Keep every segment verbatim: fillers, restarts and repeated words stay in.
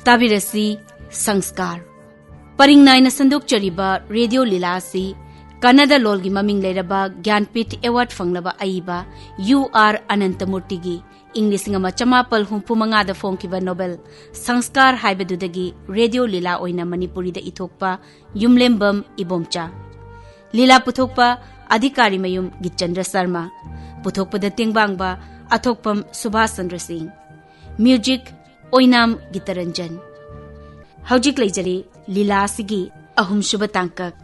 ꯇꯥꯕꯤꯔꯁꯤ ꯁꯪꯁꯀꯥꯔ꯫ ꯄꯔꯤꯡ ꯅꯥꯏꯅ ꯁꯟꯗꯣꯛꯆꯔꯤꯕ ꯔꯦꯗꯤꯑꯣ ꯂꯤꯂꯥ ꯑꯁꯤ ꯀꯟꯅꯗ ꯂꯣꯜꯒꯤ ꯃꯃꯤꯡ ꯂꯩꯔꯕ ꯒ꯭ꯌꯥꯟꯄꯤꯊ ꯑꯦꯋꯥꯔꯗ ꯐꯪꯂꯕ ꯑꯏꯕ ꯌꯨ ꯑꯥꯔ ꯑꯅꯟꯇꯃꯨꯔꯇꯤꯒꯤ ꯏꯪ ꯂꯤꯁꯤꯡ ꯑꯃ ꯆꯃꯥꯄꯜ ꯍꯨꯝꯐꯨ ꯃꯉꯥꯗ ꯐꯣꯡꯈꯤꯕ ꯅꯣꯕꯦꯜ ꯁꯪꯁꯀꯥꯔ ꯍꯥꯏꯕꯗꯨꯗꯒꯤ ꯔꯦꯗꯤꯑꯣ ꯂꯤꯂꯥ ꯑꯣꯏꯅ ꯃꯅꯤꯄꯨꯔꯤꯗ ꯏꯊꯣꯛꯄ ꯌꯨꯝꯂꯦꯝꯕꯝ ꯏꯕꯣꯝꯆꯥ꯫ ꯂꯤꯂꯥ ꯄꯨꯊꯣꯛꯄ ꯑꯙꯤꯀꯥꯔꯤꯃꯌꯨꯝ ꯒꯤꯠꯆꯟꯗ꯭ꯔ ꯁꯔꯃ꯫ ꯄꯨꯊꯣꯛꯄꯗ ꯇꯦꯡꯕꯥꯡꯕ ꯑꯊꯣꯛꯄꯝ ꯁꯨꯚꯥꯁ ꯆꯟꯗ꯭ꯔ ꯁꯤꯡ꯫ ꯃ꯭ꯌꯨꯖꯤꯛ ꯑꯣꯏꯅꯥꯝ ꯒꯤꯇꯔꯟꯖꯟ꯫ ꯍꯧꯖꯤꯛ ꯂꯩꯖꯔꯤ ꯂꯤꯂꯥ ꯑꯁꯤꯒꯤ ꯑꯍꯨꯝꯁꯨꯕ ꯇꯥꯡꯀꯛ꯫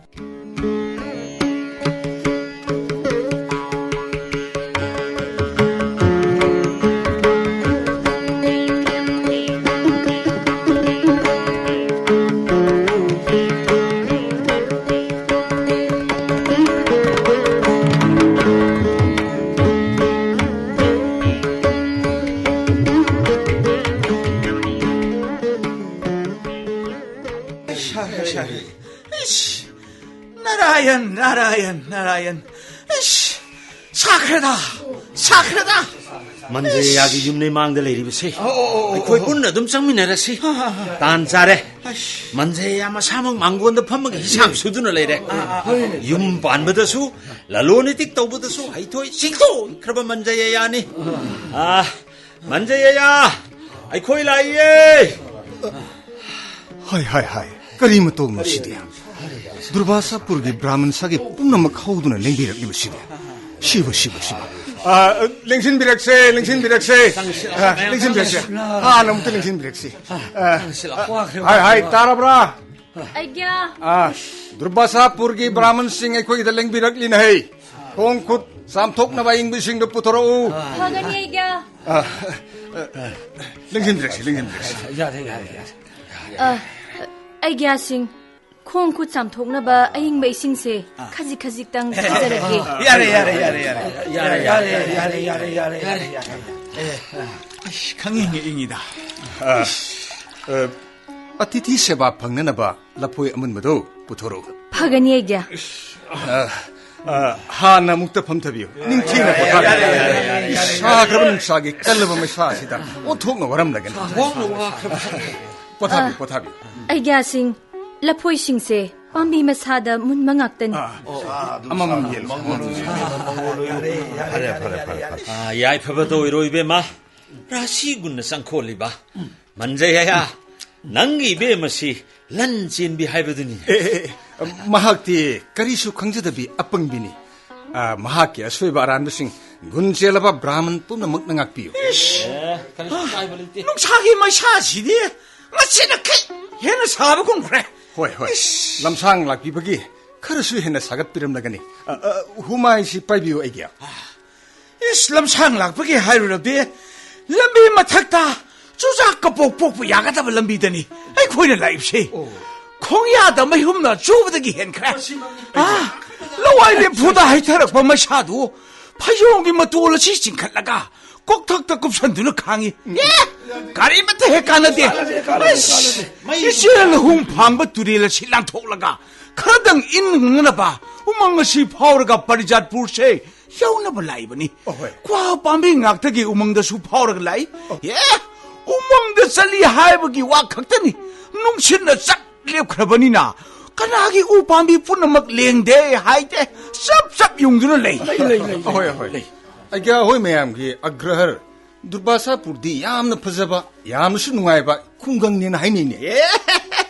ꯁꯥꯈ꯭ꯔꯦ, ꯁꯥꯈ꯭ꯔꯦ꯫ ꯏꯁ! ꯅꯥꯔꯥꯌꯟ, ꯅꯥꯔꯥꯌꯟ, ꯅꯥꯔꯥꯌꯟ꯫ ꯏꯁ! ꯁꯥꯈ꯭ꯔꯦꯗ! ꯁꯥꯈ꯭ꯔꯦꯗ! ꯃꯟꯖꯌꯥꯒꯤ ꯌꯨꯝ ꯂꯩꯃꯥꯡꯗ ꯂꯩꯔꯤꯕꯁꯦ꯫ ꯑꯣ, ꯑꯣ, ꯑꯣ, ꯑꯩꯈꯣꯏ ꯑꯣ꯫ ꯄꯨꯟꯅ ꯑꯗꯨꯝ ꯆꯪꯃꯤꯟꯅꯔꯁꯤ꯫ ꯍꯥ, ꯍꯥ, ꯍꯥ꯫ ꯇꯥꯟ ꯆꯥꯔꯦ꯫ ꯑꯁ꯫ ꯃꯟꯖꯌꯥ ꯃꯁꯥꯃꯛ ꯃꯥꯡꯒꯣꯟꯗ ꯐꯝꯃꯒ ꯍꯤꯁꯥꯝ ꯁꯨꯗꯨꯅ ꯂꯩꯔꯦ꯫ ꯑꯥ, ꯑꯥ, ꯍꯣꯏꯅꯦ꯫ ꯌꯨꯝ ꯄꯥꯟꯕꯗꯁꯨ, ꯂꯂꯣꯟ ꯏꯇꯤꯛ ꯇꯧꯕꯗꯁꯨ ꯍꯩꯊꯣꯏ ꯁꯤꯡꯊꯣꯏꯈ꯭ꯔꯕ ꯃꯟꯖꯌꯥꯅꯤ꯫ ꯑꯥ, ꯃꯟꯖꯌꯥ, ꯑꯩꯈꯣꯏ ꯂꯥꯛꯏꯌꯦ꯫ ꯍꯥꯏ, ꯍꯥꯏ, ꯍꯥꯏ꯫ ꯀꯔꯤ ꯃꯇꯧꯅꯣ ꯁꯤꯗꯤ? ꯗꯨꯔꯕꯥꯁꯥꯄꯨꯔꯒꯤ ꯕ꯭ꯔꯥꯍꯃꯟ ꯁꯥꯒꯩ ꯄꯨꯝꯅꯃꯛ ꯍꯧꯗꯨꯅ ꯂꯦꯡꯕꯤꯔꯛꯂꯤꯕꯁꯤꯕꯨ꯫ ꯁꯤꯕ, ꯁꯤꯕ, ꯁꯤꯕ꯫ ꯑꯥ, ꯂꯦꯡꯁꯤꯟꯕꯤꯔꯛꯁꯦ, ꯂꯦꯡꯁꯤꯟꯕꯤꯔꯛꯁꯦ꯫ ꯑꯥ, ꯂꯦꯡꯁꯤꯟꯕꯤꯔꯛꯁꯦ꯫ ꯍꯥꯟꯅ ꯑꯃꯨꯛꯇ ꯂꯦꯡꯁꯤꯟꯕꯤꯔꯛꯁꯤ꯫ ꯑꯥ, ꯍꯥꯏ, ꯍꯥꯏ, ꯇꯥꯔꯕ꯭ꯔꯥ? ꯑꯩꯒ꯭ꯌꯥ꯫ ꯑꯥ, ꯗꯨꯔꯕꯥꯁꯥꯄꯨꯔꯒꯤ ꯕ꯭ꯔꯥꯍꯃꯟꯁꯤꯡ ꯑꯩꯈꯣꯏꯒꯤꯗ ꯂꯦꯡꯕꯤꯔꯛꯂꯤꯅꯍꯩ꯫ ꯈꯣꯡ ꯈꯨꯠ ꯆꯥꯝꯊꯣꯛꯅꯕ ꯑꯏꯪꯕꯁꯤꯡꯗꯨ ꯄꯨꯊꯣꯔꯛꯎ꯫ ꯐꯒꯅꯤ ꯑꯩꯒ꯭ꯌꯥ꯫ ꯑꯥ, ꯑꯥ, ꯂꯦꯡꯁꯤꯟꯕꯤꯔꯛꯁꯤ, ꯂꯦꯡꯁꯤꯟꯕꯤꯔꯛꯁꯤ꯫ ꯌꯥꯔꯦ, ꯌꯥꯔꯦ, ꯌꯥꯔꯦ꯫ ꯑ, ꯑꯩꯒ꯭ꯌꯥꯁꯤꯡ, ꯈꯣꯡ ꯈꯨꯠ ꯆꯥꯝꯊꯣꯛꯅꯕ ꯑꯏꯪꯕ ꯏꯁꯤꯡꯁꯦ ꯈꯖꯤꯛ ꯈꯖꯤꯛꯇꯪ ꯄꯤꯖꯔꯒꯦ꯫ ꯌꯥꯔꯦ, ꯌꯥꯔꯦ, ꯌꯥꯔꯦ, ꯌꯥꯔꯦ꯫ ꯌꯥꯔꯦ, ꯌꯥꯔꯦ, ꯌꯥꯔꯦ, ꯌꯥꯔꯦ, ꯌꯥꯔꯦ, ꯌꯥꯔꯦ꯫ ꯑꯁ, ꯈꯪꯏꯪ ꯏꯪꯏꯗ꯫ ꯑ, ꯑ, ꯑꯇꯤꯊꯤ ꯁꯦꯕꯥ ꯐꯪꯅꯅꯕ ꯂꯐꯣꯏ ꯑꯃꯨꯟꯕꯗꯣ ꯄꯨꯊꯣꯔꯛꯎ꯫ ꯐꯒꯅꯤ ꯑꯩꯒ꯭ꯌꯥ꯫ ꯑ, ꯑ, ꯍꯥꯟꯅ ꯑꯃꯨꯛꯇ ꯐꯝꯊꯕꯤꯌꯨ꯫ ꯅꯤꯡꯊꯤꯅ ꯄꯣꯊꯥꯕꯤꯌꯨ꯫ ꯁꯥꯈ꯭ꯔꯕ ꯅꯨꯡꯁꯥꯒꯤ ꯀꯜꯂꯕ ꯃꯩꯁꯥ ꯑꯁꯤꯗ ꯑꯣꯟꯊꯣꯛꯅ ꯋꯥꯔꯝꯂꯒꯅꯤ꯫ ꯄꯣꯊꯥꯕꯤꯌꯨ, ꯑ, ꯄꯣꯊꯥꯕꯤꯌꯨ꯫ ꯑꯩꯒ꯭ꯌꯥꯁꯤꯡ, ꯂꯐꯣꯏꯁꯤꯡꯁꯦ ꯄꯥꯝꯕꯤ ꯃꯁꯥꯗ ꯃꯨꯟꯕ ꯉꯥꯛꯇꯅꯤ꯫ ꯑꯥ, ꯑꯃꯃꯝ ꯌꯦꯜꯂꯨ, ꯑꯃꯃꯝ ꯌꯦꯜꯂꯨ꯫ ꯐꯔꯦ, ꯐꯔꯦ, ꯐꯔꯦ, ꯐꯔꯦ꯫ ꯑꯥ, ꯌꯥꯏꯐꯕꯗ ꯑꯣꯏꯔꯣ, ꯏꯕꯦꯝꯃ꯫ ꯔꯥꯁꯤꯒꯨꯝꯅ ꯆꯪꯈꯣꯜꯂꯤꯕ꯫ ꯃꯟꯖꯌꯥꯌꯥ, ꯅꯪꯒꯤ ꯏꯕꯦꯝꯃꯁꯤ ꯂꯟ ꯆꯦꯟꯕꯤ ꯍꯥꯏꯕꯗꯨꯅꯤ꯫ ꯑꯦ, ꯑꯦ, ꯑꯦ, ꯃꯍꯥꯛꯇꯤ ꯀꯔꯤꯁꯨ ꯈꯪꯖꯗꯕꯤ ꯑꯄꯪꯕꯤꯅꯤ꯫ ꯑ, ꯃꯍꯥꯛꯀꯤ ꯑꯁꯣꯏꯕ ꯑꯔꯥꯟꯕꯁꯤꯡ ꯒꯨꯟ ꯆꯦꯜꯂꯕ ꯕ꯭ꯔꯥꯍꯃꯟ ꯄꯨꯝꯅꯃꯛꯅ ꯉꯥꯛꯄꯤꯌꯨ꯫ ꯏꯁ! ꯑꯦ, ꯀꯔꯤꯁꯨ ꯀꯥꯏꯕ ꯂꯩꯇꯦ꯫ ꯅꯨꯡꯁꯥꯒꯤ ꯃꯩꯁꯥꯁꯤꯗꯤ ꯉꯁꯤꯅ ꯈꯤꯛ ꯍꯦꯟꯅ ꯁꯥꯕ ꯀꯨꯝꯈ꯭ꯔꯦ꯫ ꯍꯣꯏ, ꯍꯣꯏ꯫ ꯏꯁ! ꯂꯝꯁꯥꯡ ꯂꯥꯛꯄꯤꯕꯒꯤ ꯈꯔꯁꯨ ꯍꯦꯟꯅ ꯁꯥꯒꯠꯄꯤꯔꯝꯂꯒꯅꯤ꯫ ꯑ, ꯑ, ꯍꯨꯃꯥꯏꯁꯤ ꯄꯥꯏꯕꯤꯌꯨ ꯑꯩꯒꯤ꯫ ꯏꯁ, ꯂꯝꯁꯥꯡ ꯂꯥꯛꯄꯒꯤ ꯍꯥꯏꯔꯨꯔꯗꯤ, ꯂꯝꯕꯤ ꯃꯊꯛꯇ ꯆꯨꯖꯥꯛ ꯀꯄꯣꯛ ꯄꯣꯛꯄ ꯌꯥꯒꯗꯕ ꯂꯝꯕꯤꯗꯅꯤ ꯑꯩꯈꯣꯏꯅ ꯂꯥꯛꯏꯕꯁꯦ꯫ ꯑꯣ꯫ ꯈꯣꯡꯌꯥꯗ ꯃꯩꯍꯨꯝꯅ ꯆꯨꯕꯗꯒꯤ ꯍꯦꯟꯈ꯭ꯔꯦ꯫ ꯃꯁꯤꯃꯛꯅꯤ꯫ ꯑꯥ, ꯂꯋꯥꯏ ꯂꯦꯝꯐꯨꯗ ꯍꯩꯊꯔꯛꯄ ꯃꯩꯁꯥꯗꯨ ꯐꯩꯖꯣꯝꯒꯤ ꯃꯇꯣꯜ ꯑꯁꯤ ꯆꯤꯡꯈꯠꯂꯒ ꯀꯣꯛꯊꯛꯇ ꯀꯨꯞꯁꯟꯗꯨꯅ ꯈꯥꯡꯉꯤ꯫ ꯑꯦ, ꯀꯔꯤꯃꯠꯇ ꯍꯦꯛ ꯀꯥꯟꯅꯗꯦ꯫ ꯀꯥꯟꯅꯗꯦ, ꯀꯥꯟꯅꯗꯦ, ꯑꯁ, ꯀꯥꯟꯅꯗꯦ꯫ ꯏꯆꯦꯜ ꯂꯧꯍꯨꯝ ꯐꯥꯡꯕ ꯇꯨꯔꯦꯜ ꯑꯁꯤ ꯂꯥꯟꯊꯣꯛꯂꯒ ꯈꯔꯗꯪ ꯏꯪꯅꯅꯕ ꯎꯃꯪ ꯑꯁꯤ ꯐꯥꯎꯔꯒ ꯄꯔꯤꯖꯥꯠꯄꯨꯔꯁꯦ ꯌꯧꯅꯕ ꯂꯥꯛꯏꯕꯅꯤ꯫ ꯑꯍꯣꯏ꯫ ꯀ꯭ꯋꯥ ꯄꯥꯝꯕꯤ ꯉꯥꯛꯇꯒꯤ ꯎꯃꯪꯗꯁꯨ ꯐꯥꯎꯔꯒ ꯂꯥꯛꯏ꯫ ꯑꯣ꯫ ꯑꯦ, ꯎꯃꯪꯗ ꯆꯠꯂꯤ ꯍꯥꯏꯕꯒꯤ ꯋꯥ ꯈꯛꯇꯅꯤ꯫ ꯅꯨꯡꯁꯤꯠꯅ ꯆꯞ ꯂꯦꯞꯈ꯭ꯔꯕꯅꯤꯅ ꯀꯅꯥꯒꯤ ꯎ ꯄꯥꯝꯕꯤ ꯄꯨꯝꯅꯃꯛ ꯂꯦꯡꯗꯦ ꯍꯥꯏꯗꯦ꯫ ꯆꯞ ꯆꯞ ꯌꯨꯡꯗꯨꯅ ꯂꯩ꯫ ꯂꯩ, ꯂꯩ, ꯂꯩ, ꯂꯩ꯫ ꯑꯍꯣꯏ, ꯑꯍꯣꯏ꯫ ꯂꯩ꯫ ꯑꯩꯒꯤ ꯑꯩꯈꯣꯏ ꯃꯌꯥꯝꯒꯤ ꯑꯒ꯭ꯔꯍꯔ ꯗꯨꯔꯕꯥꯁꯥꯄꯨꯔꯗꯤ ꯌꯥꯝꯅ ꯐꯖꯕ, ꯌꯥꯝꯅꯁꯨ ꯅꯨꯡꯉꯥꯏꯕ ꯈꯨꯡꯒꯪꯅꯦꯅ ꯍꯥꯏꯅꯩꯅꯦ꯫ ꯑꯦ,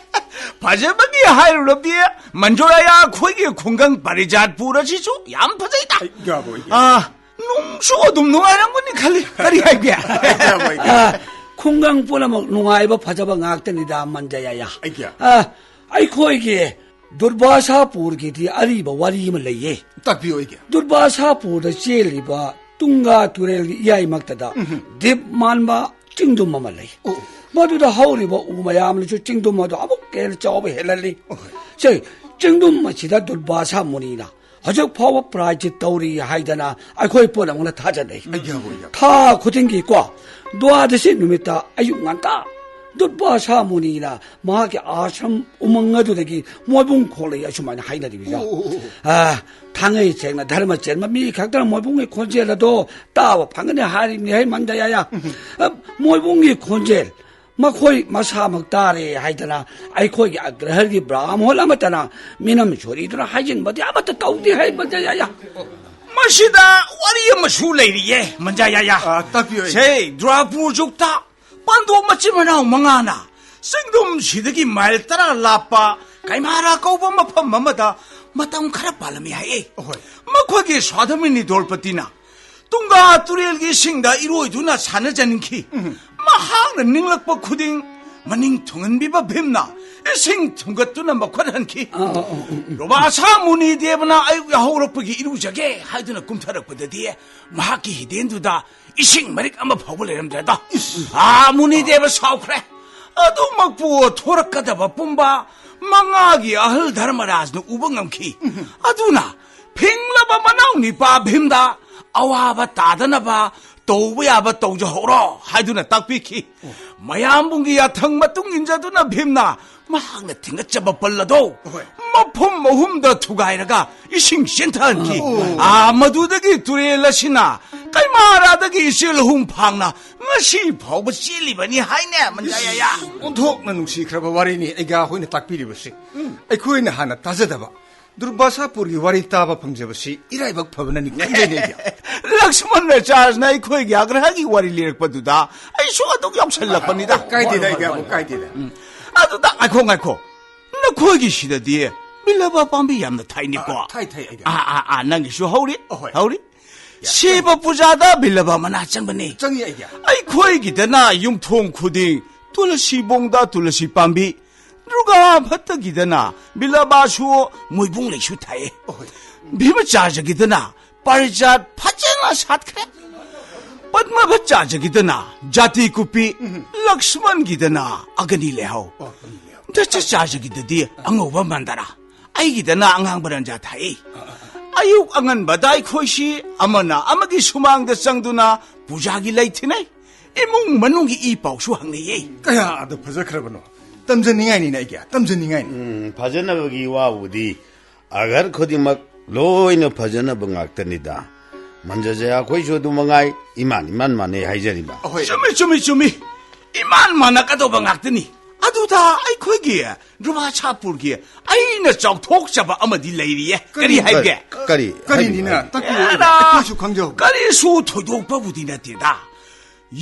ꯐꯖꯕꯒꯤ ꯍꯥꯏꯔꯨꯔꯗꯤ ꯃꯟꯖꯨꯔꯥꯌꯥ ꯑꯩꯈꯣꯏꯒꯤ ꯈꯨꯡꯒꯪ ꯄꯔꯤꯖꯥꯠꯄꯨꯔ ꯑꯁꯤꯁꯨ ꯌꯥꯝ ꯐꯖꯩꯗ꯫ ꯑꯩ ꯌꯥꯕꯣꯏ, ꯌꯥꯕꯣꯏ꯫ ꯑꯥ, ꯅꯨꯡꯁꯨ ꯑꯗꯨꯝ ꯅꯨꯡꯉꯥꯏꯔꯝꯒꯅꯤ ꯈꯜꯂꯤ꯫ ꯀꯔꯤ ꯍꯥꯏꯒꯦ? ꯌꯥꯕꯣꯏ, ꯌꯥꯕꯣꯏ꯫ ꯑꯥ, ꯈꯨꯡꯒꯪ ꯄꯨꯝꯅꯃꯛ ꯅꯨꯡꯉꯥꯏꯕ ꯐꯖꯕ ꯉꯥꯛꯇꯅꯤꯗ, ꯃꯟꯖꯌꯥꯌꯥ꯫ ꯑꯩꯒꯤ꯫ ꯑꯥ, ꯑꯩꯈꯣꯏꯒꯤ ꯗꯨꯔꯕꯥꯁꯥꯄꯨꯔꯒꯤꯗꯤ ꯑꯔꯤꯕ ꯋꯥꯔꯤ ꯑꯃ ꯂꯩꯌꯦ꯫ ꯇꯥꯛꯄꯤꯌꯨ ꯑꯩꯒꯤ꯫ ꯗꯨꯔꯕꯥꯁꯥꯄꯨꯔꯗ ꯆꯦꯜꯂꯤꯕ ꯇꯨꯡꯒꯥ ꯇꯨꯔꯦꯜꯒꯤ ꯏꯌꯥꯏꯃꯛꯇꯗ ꯎꯝꯍꯨꯝ꯫ ꯗꯤꯞ ꯃꯥꯟꯕ ꯆꯤꯡꯗꯨꯝ ꯑꯃ ꯂꯩ꯫ ꯑꯣ꯫ ꯃꯗꯨꯗ ꯍꯧꯔꯤꯕ ꯎ ꯃꯌꯥꯝꯅꯁꯨ ꯆꯤꯡꯗꯨꯝ ꯑꯗꯨ ꯑꯃꯨꯛꯀ ꯍꯦꯟꯅ ꯆꯥꯎꯕ ꯍꯦꯜꯍꯜꯂꯤ꯫ ꯑꯣ꯫ ꯁꯦ, ꯆꯤꯡꯗꯨꯝ ꯑꯁꯤꯗ ꯗꯨꯔꯕꯥꯁꯥ ꯃꯨꯅꯤꯅ ꯍꯧꯖꯤꯛ ꯐꯥꯎꯕ ꯄ꯭ꯔꯥꯏꯖꯤꯠ ꯇꯧꯔꯤ ꯍꯥꯏꯗꯅ ꯑꯩꯈꯣꯏ ꯄꯨꯝꯅꯃꯛꯅ ꯊꯥꯖꯅꯩ꯫ ꯑꯩꯒꯤ ꯑꯣꯏꯅ꯫ ꯊꯥ ꯈꯨꯗꯤꯡꯒꯤꯀꯣ, ꯗ꯭ꯋꯥꯗꯁꯤ ꯅꯨꯃꯤꯠꯇ ꯑꯌꯨꯛ ꯉꯟꯇꯥ ꯗꯨꯔꯕꯥꯁꯥ ꯃꯨꯅꯤꯅ ꯃꯍꯥꯛꯀꯤ ꯑꯥꯁ꯭ꯔꯝ ꯎꯃꯪ ꯑꯗꯨꯗꯒꯤ ꯃꯣꯏꯕꯨꯡ ꯈꯣꯛꯂꯛꯏ ꯑꯁꯨꯃꯥꯏꯅ ꯍꯥꯏꯅꯔꯤꯕ꯫ ꯑꯣ, ꯑꯣ, ꯑꯣ꯫ ꯑꯥ, ꯊꯥꯡꯉꯩ ꯁꯦꯡꯅ ꯙꯔꯃ ꯆꯦꯟꯕ ꯃꯤ ꯈꯛꯇꯅ ꯃꯣꯏꯕꯨꯡꯒꯤ ꯈꯣꯟꯖꯦꯜ ꯑꯗꯣ ꯇꯥꯕ ꯐꯪꯒꯅꯤ ꯍꯥꯏꯔꯤꯕꯅꯤ ꯍꯦ, ꯃꯟꯗꯌꯥꯌꯥ꯫ ꯎꯝ꯫ ꯑ, ꯃꯣꯏꯕꯨꯡꯒꯤ ꯈꯣꯟꯖꯦꯜ ꯃꯈꯣꯏ ꯃꯁꯥꯃꯛ ꯇꯥꯔꯦ ꯍꯥꯏꯗꯅ ꯑꯩꯈꯣꯏꯒꯤ ꯑꯒ꯭ꯔꯍꯒꯤ ꯕ꯭ꯔꯥꯍꯃꯣꯟ ꯑꯃꯠꯇꯅ ꯃꯤꯅꯝ ꯁꯣꯔꯤꯗꯨꯅ ꯍꯥꯏꯖꯤꯟꯕꯗꯤ ꯑꯃꯠꯇ ꯇꯧꯗꯦ ꯍꯥꯏꯕꯗꯤ꯫ ꯃꯁꯤꯗ ꯋꯥꯔꯤ ꯑꯃꯁꯨ ꯂꯩꯔꯤꯌꯦ, ꯃꯟꯖꯥ ꯌꯥꯌꯥ꯫ ꯑ, ꯇꯥꯛꯄꯤꯌꯨ꯫ ꯁꯦ, ꯗ꯭ꯋꯥꯄꯨꯔ ꯖꯨꯛꯇ ꯄꯥꯟꯗꯣꯞ ꯃꯆꯤꯟ ꯃꯅꯥꯎ ꯃꯉꯥꯅ ꯆꯤꯡꯗꯨꯝꯁꯤꯗꯒꯤ ꯃꯥꯏꯜ ꯇꯔꯥ ꯂꯥꯞꯄ ꯀꯩꯃꯥꯔꯥ ꯀꯧꯕ ꯃꯐꯝ ꯑꯃꯗ ꯃꯇꯝ ꯈꯔ ꯄꯥꯜꯂꯝꯃꯤ ꯍꯥꯏꯌꯦ꯫ ꯑꯍꯣꯏ꯫ ꯃꯈꯣꯏꯒꯤ ꯁ꯭ꯋꯥꯗꯃꯤꯅꯤ ꯗ꯭ꯔꯧꯄꯗꯤꯅ ꯇꯨꯡꯒꯥ ꯇꯨꯔꯦꯜꯒꯤ ꯏꯁꯤꯡꯗ ꯏꯔꯣꯏꯗꯨꯅ ꯁꯥꯟꯅꯖꯅꯤꯡꯈꯤ꯫ ꯎꯝ꯫ ꯃꯍꯥꯛꯅ ꯅꯤꯡꯂꯛꯄ ꯈꯨꯗꯤꯡ ꯃꯅꯤꯡ ꯊꯨꯡꯍꯟꯕꯤꯕ ꯚꯤꯝꯅ ꯏꯁꯤꯡ ꯊꯨꯡꯒꯠꯇꯨꯅ ꯃꯈꯨꯠ ꯍꯟꯈꯤ꯫ ꯑ, ꯑ, ꯑ, ꯎꯝ, ꯎꯝ꯫ ꯗꯨꯔꯕꯥꯁꯥ ꯃꯨꯅꯤ ꯗꯦꯕꯅ ꯑꯌꯨꯛ ꯌꯥꯍꯧꯔꯛꯄꯒꯤ ꯏꯔꯨꯖꯒꯦ ꯍꯥꯏꯗꯨꯅ ꯀꯨꯝꯊꯔꯛꯄꯗꯗꯤ ꯃꯍꯥꯛꯀꯤ ꯍꯤꯗꯦꯟꯗꯨꯗ ꯏꯁꯤꯡ ꯃꯔꯤꯛ ꯑꯃ ꯐꯥꯎꯕ ꯂꯩꯔꯝꯗ꯭ꯔꯦꯗꯣ꯫ ꯏꯁ! ꯑꯥ, ꯃꯨꯅꯤꯗꯦꯕ ꯁꯥꯎꯈ꯭ꯔꯦ꯫ ꯑꯗꯨꯃꯛꯄꯨ ꯊꯣꯔꯛꯀꯗꯕ ꯄꯨꯝꯕ ꯃꯉꯥꯒꯤ ꯑꯍꯜ ꯙꯔꯃꯔꯥꯖꯅ ꯎꯕ ꯉꯝꯈꯤ꯫ ꯎꯝ꯫ ꯑꯗꯨꯅ ꯐꯤꯡꯂꯕ ꯃꯅꯥꯎ ꯅꯤꯄꯥ ꯚꯤꯝꯗ ꯑꯋꯥꯕ ꯇꯥꯗꯅꯕ ꯇꯧꯕ ꯌꯥꯕ ꯇꯧꯖꯍꯧꯔꯣ ꯍꯥꯏꯗꯨꯅ ꯇꯥꯛꯄꯤꯈꯤ꯫ ꯑꯣ꯫ ꯃꯌꯥꯝꯕꯨꯡꯒꯤ ꯌꯥꯊꯪ ꯃꯇꯨꯡ ꯏꯟꯖꯗꯨꯅ ꯚꯤꯝꯅ ꯃꯍꯥꯛꯅ ꯊꯤꯡꯒꯠꯆꯕ ꯄꯜ ꯑꯗꯣ ꯍꯣꯏ꯫ ꯃꯐꯝ ꯑꯍꯨꯝꯗ ꯊꯨꯒꯥꯏꯔꯒ ꯏꯁꯤꯡ ꯆꯦꯟꯊꯍꯟꯈꯤ꯫ ꯑꯣ꯫ ꯑꯥ, ꯃꯗꯨꯗꯒꯤ ꯇꯨꯔꯦꯜ ꯑꯁꯤꯅ ꯀꯩꯃꯥꯔꯥꯗꯒꯤ ꯏꯆꯦꯜ ꯑꯍꯨꯝ ꯐꯥꯡꯅ ꯉꯁꯤ ꯐꯥꯎꯕ ꯆꯦꯜꯂꯤꯕꯅꯤ ꯍꯥꯏꯅꯦ, ꯃꯟꯖꯥ ꯌꯥꯌꯥ꯫ ꯑꯣꯟꯊꯣꯛꯅ ꯅꯨꯡꯁꯤꯈ꯭ꯔꯕ ꯋꯥꯔꯤꯅꯤ ꯑꯩꯒ ꯑꯩꯈꯣꯏꯅ ꯇꯥꯛꯄꯤꯔꯤꯕꯁꯤ꯫ ꯎꯝ꯫ ꯑꯩꯈꯣꯏꯅ ꯍꯥꯟꯅ ꯇꯥꯖꯗꯕ ꯗꯨꯔꯕꯥꯁꯥꯄꯨꯔꯒꯤ ꯋꯥꯔꯤ ꯇꯥꯕ ꯐꯪꯖꯕꯁꯤ ꯏꯔꯥꯏꯕꯛ ꯐꯕꯅꯅꯤ ꯈꯟꯖꯩꯅꯦ ꯑꯩꯗꯤ꯫ ꯂꯛꯁꯃꯟ ꯔꯆꯥꯖꯅ ꯑꯩꯈꯣꯏꯒꯤ ꯑꯒ꯭ꯔꯍꯒꯤ ꯋꯥꯔꯤ ꯂꯤꯔꯛꯄꯗꯨꯗ ꯑꯩꯁꯨ ꯑꯗꯨꯝ ꯌꯥꯎꯁꯜꯂꯛꯄꯅꯤꯗ꯫ ꯀꯥꯏꯗꯦꯗ, ꯑꯩꯗꯤ ꯑꯃꯨꯛ ꯀꯥꯏꯗꯦꯗ꯫ ꯎꯝ꯫ ꯑꯗꯨꯗ ꯉꯥꯏꯈꯣ, ꯉꯥꯏꯈꯣ꯫ ꯅꯈꯣꯏꯒꯤ ꯁꯤꯗꯗꯤ ꯕꯤꯂꯕ ꯄꯥꯝꯕꯤ ꯌꯥꯝꯅ ꯊꯥꯏꯅꯤꯀꯣ꯫ ꯑꯥ, ꯊꯥꯏ, ꯊꯥꯏ, ꯑꯩꯗꯤ꯫ ꯑꯥ, ꯑꯥ, ꯑꯥ, ꯅꯪꯒꯤꯁꯨ ꯍꯧꯔꯤ꯫ ꯑꯍꯣꯏ꯫ ꯍꯧꯔꯤ꯫ ꯌꯥ, ꯁꯤꯕ ꯄꯨꯖꯥꯗ ꯕꯤꯂꯕ ꯃꯅꯥ ꯆꯪꯕꯅꯤ꯫ ꯆꯪꯉꯤ ꯑꯩꯗꯤ꯫ ꯑꯩꯈꯣꯏꯒꯤꯗꯅ ꯌꯨꯝꯊꯣꯡ ꯈꯨꯗꯤꯡ ꯇꯨꯂꯁꯤꯕꯣꯡꯗ ꯇꯨꯂꯁꯤ ꯄꯥꯝꯕꯤ, ꯗꯨꯔꯒꯥ ꯚꯠꯇꯒꯤꯗꯅ ꯕꯤꯂꯕꯥꯁꯨ ꯃꯣꯏꯕꯨꯡ ꯂꯩꯁꯨ ꯊꯥꯏꯌꯦ꯫ ꯑꯍꯣꯏ꯫ ꯚꯤꯃꯆꯥꯔꯖꯒꯤꯗꯅ ꯄꯥꯔꯤꯖꯥꯠ ꯐꯖꯅ ꯁꯥꯠꯈ꯭ꯔꯦ꯫ ꯄꯗꯃꯚꯠꯆꯥꯔꯖꯒꯤꯗꯅ ꯖꯥꯇꯤ ꯀꯨꯞꯄꯤ, ꯎꯝ꯫ ꯂꯛꯁꯃꯟꯒꯤꯗꯅ ꯑꯒꯅꯤ ꯂꯩꯍꯥꯎ, ꯑꯣ, ꯑꯒꯅꯤ ꯂꯩꯍꯥꯎ꯫ ꯗꯠꯆꯆꯥꯔꯖꯒꯤꯗꯗꯤ ꯑꯉꯧꯕ ꯃꯟꯗꯥꯔꯥ, ꯑꯩꯒꯤꯗꯅ ꯑꯉꯥꯡꯕ ꯔꯟꯖꯥ ꯊꯥꯏ꯫ ꯑꯥ, ꯑꯥ, ꯑꯥ꯫ ꯑꯌꯨꯛ ꯑꯉꯟꯕꯗ ꯑꯩꯈꯣꯏꯁꯤ ꯑꯃꯅ ꯑꯃꯒꯤ ꯁꯨꯃꯥꯡꯗ ꯆꯪꯗꯨꯅ ꯄꯨꯖꯥꯒꯤ ꯂꯩ ꯊꯤꯅꯩ꯫ ꯏꯃꯨꯡ ꯃꯅꯨꯡꯒꯤ ꯏ ꯄꯥꯎꯁꯨ ꯍꯪꯅꯩꯌꯦ꯫ ꯀꯌꯥꯗ ꯐꯖꯈ꯭ꯔꯕꯅꯣ! ꯇꯝꯖꯅꯤꯡꯉꯥꯏꯅꯤꯅꯦ ꯑꯩꯒꯤ, ꯇꯝꯖꯅꯤꯡꯉꯥꯏꯅꯤ꯫ ꯎꯝ, ꯐꯖꯅꯕꯒꯤ ꯋꯥꯕꯨꯗꯤ ꯑꯒꯔ ꯈꯨꯗꯤꯡꯃꯛ ꯂꯣꯏꯅ ꯐꯖꯅꯕ ꯉꯥꯛꯇꯅꯤꯗ꯫ ꯃꯟꯖꯖꯌꯥ ꯑꯩꯈꯣꯏꯁꯨ ꯑꯗꯨ ꯃꯉꯥꯏ, ꯏꯃꯥꯟ ꯏꯃꯥꯟ ꯃꯥꯟꯅꯩ ꯍꯥꯏꯖꯔꯤꯕ꯫ ꯑꯍꯣꯏ꯫ ꯆꯨꯝꯃꯤ, ꯆꯨꯝꯃꯤ, ꯆꯨꯝꯃꯤ꯫ ꯏꯃꯥꯟ ꯃꯥꯟꯅꯒꯗꯧꯕ ꯉꯥꯛꯇꯅꯤ꯫ ꯑꯗꯨꯗ ꯑꯩꯈꯣꯏꯒꯤ ꯗꯨꯔꯕꯥꯁꯥꯄꯨꯔꯒꯤ ꯑꯩꯅ ꯆꯥꯎꯊꯣꯛꯆꯕ ꯑꯃꯗꯤ ꯂꯩꯔꯤꯌꯦ꯫ ꯀꯔꯤ ꯀꯔꯤ? ꯍꯥꯏꯒꯦ? ꯀꯔꯤ? ꯀꯔꯤꯅꯤꯅ? ꯍꯥꯏꯕꯤꯌꯨ, ꯍꯥꯏꯕꯤꯌꯨ꯫ ꯇꯥꯛꯄꯤꯌꯨ, ꯑꯦꯔꯥ! ꯑꯩꯈꯣꯏꯁꯨ ꯈꯪꯖꯍꯧꯒꯦ꯫ ꯀꯔꯤꯁꯨ ꯊꯣꯏꯗꯣꯛꯄꯕꯨꯗꯤ ꯅꯠꯇꯦꯗ꯫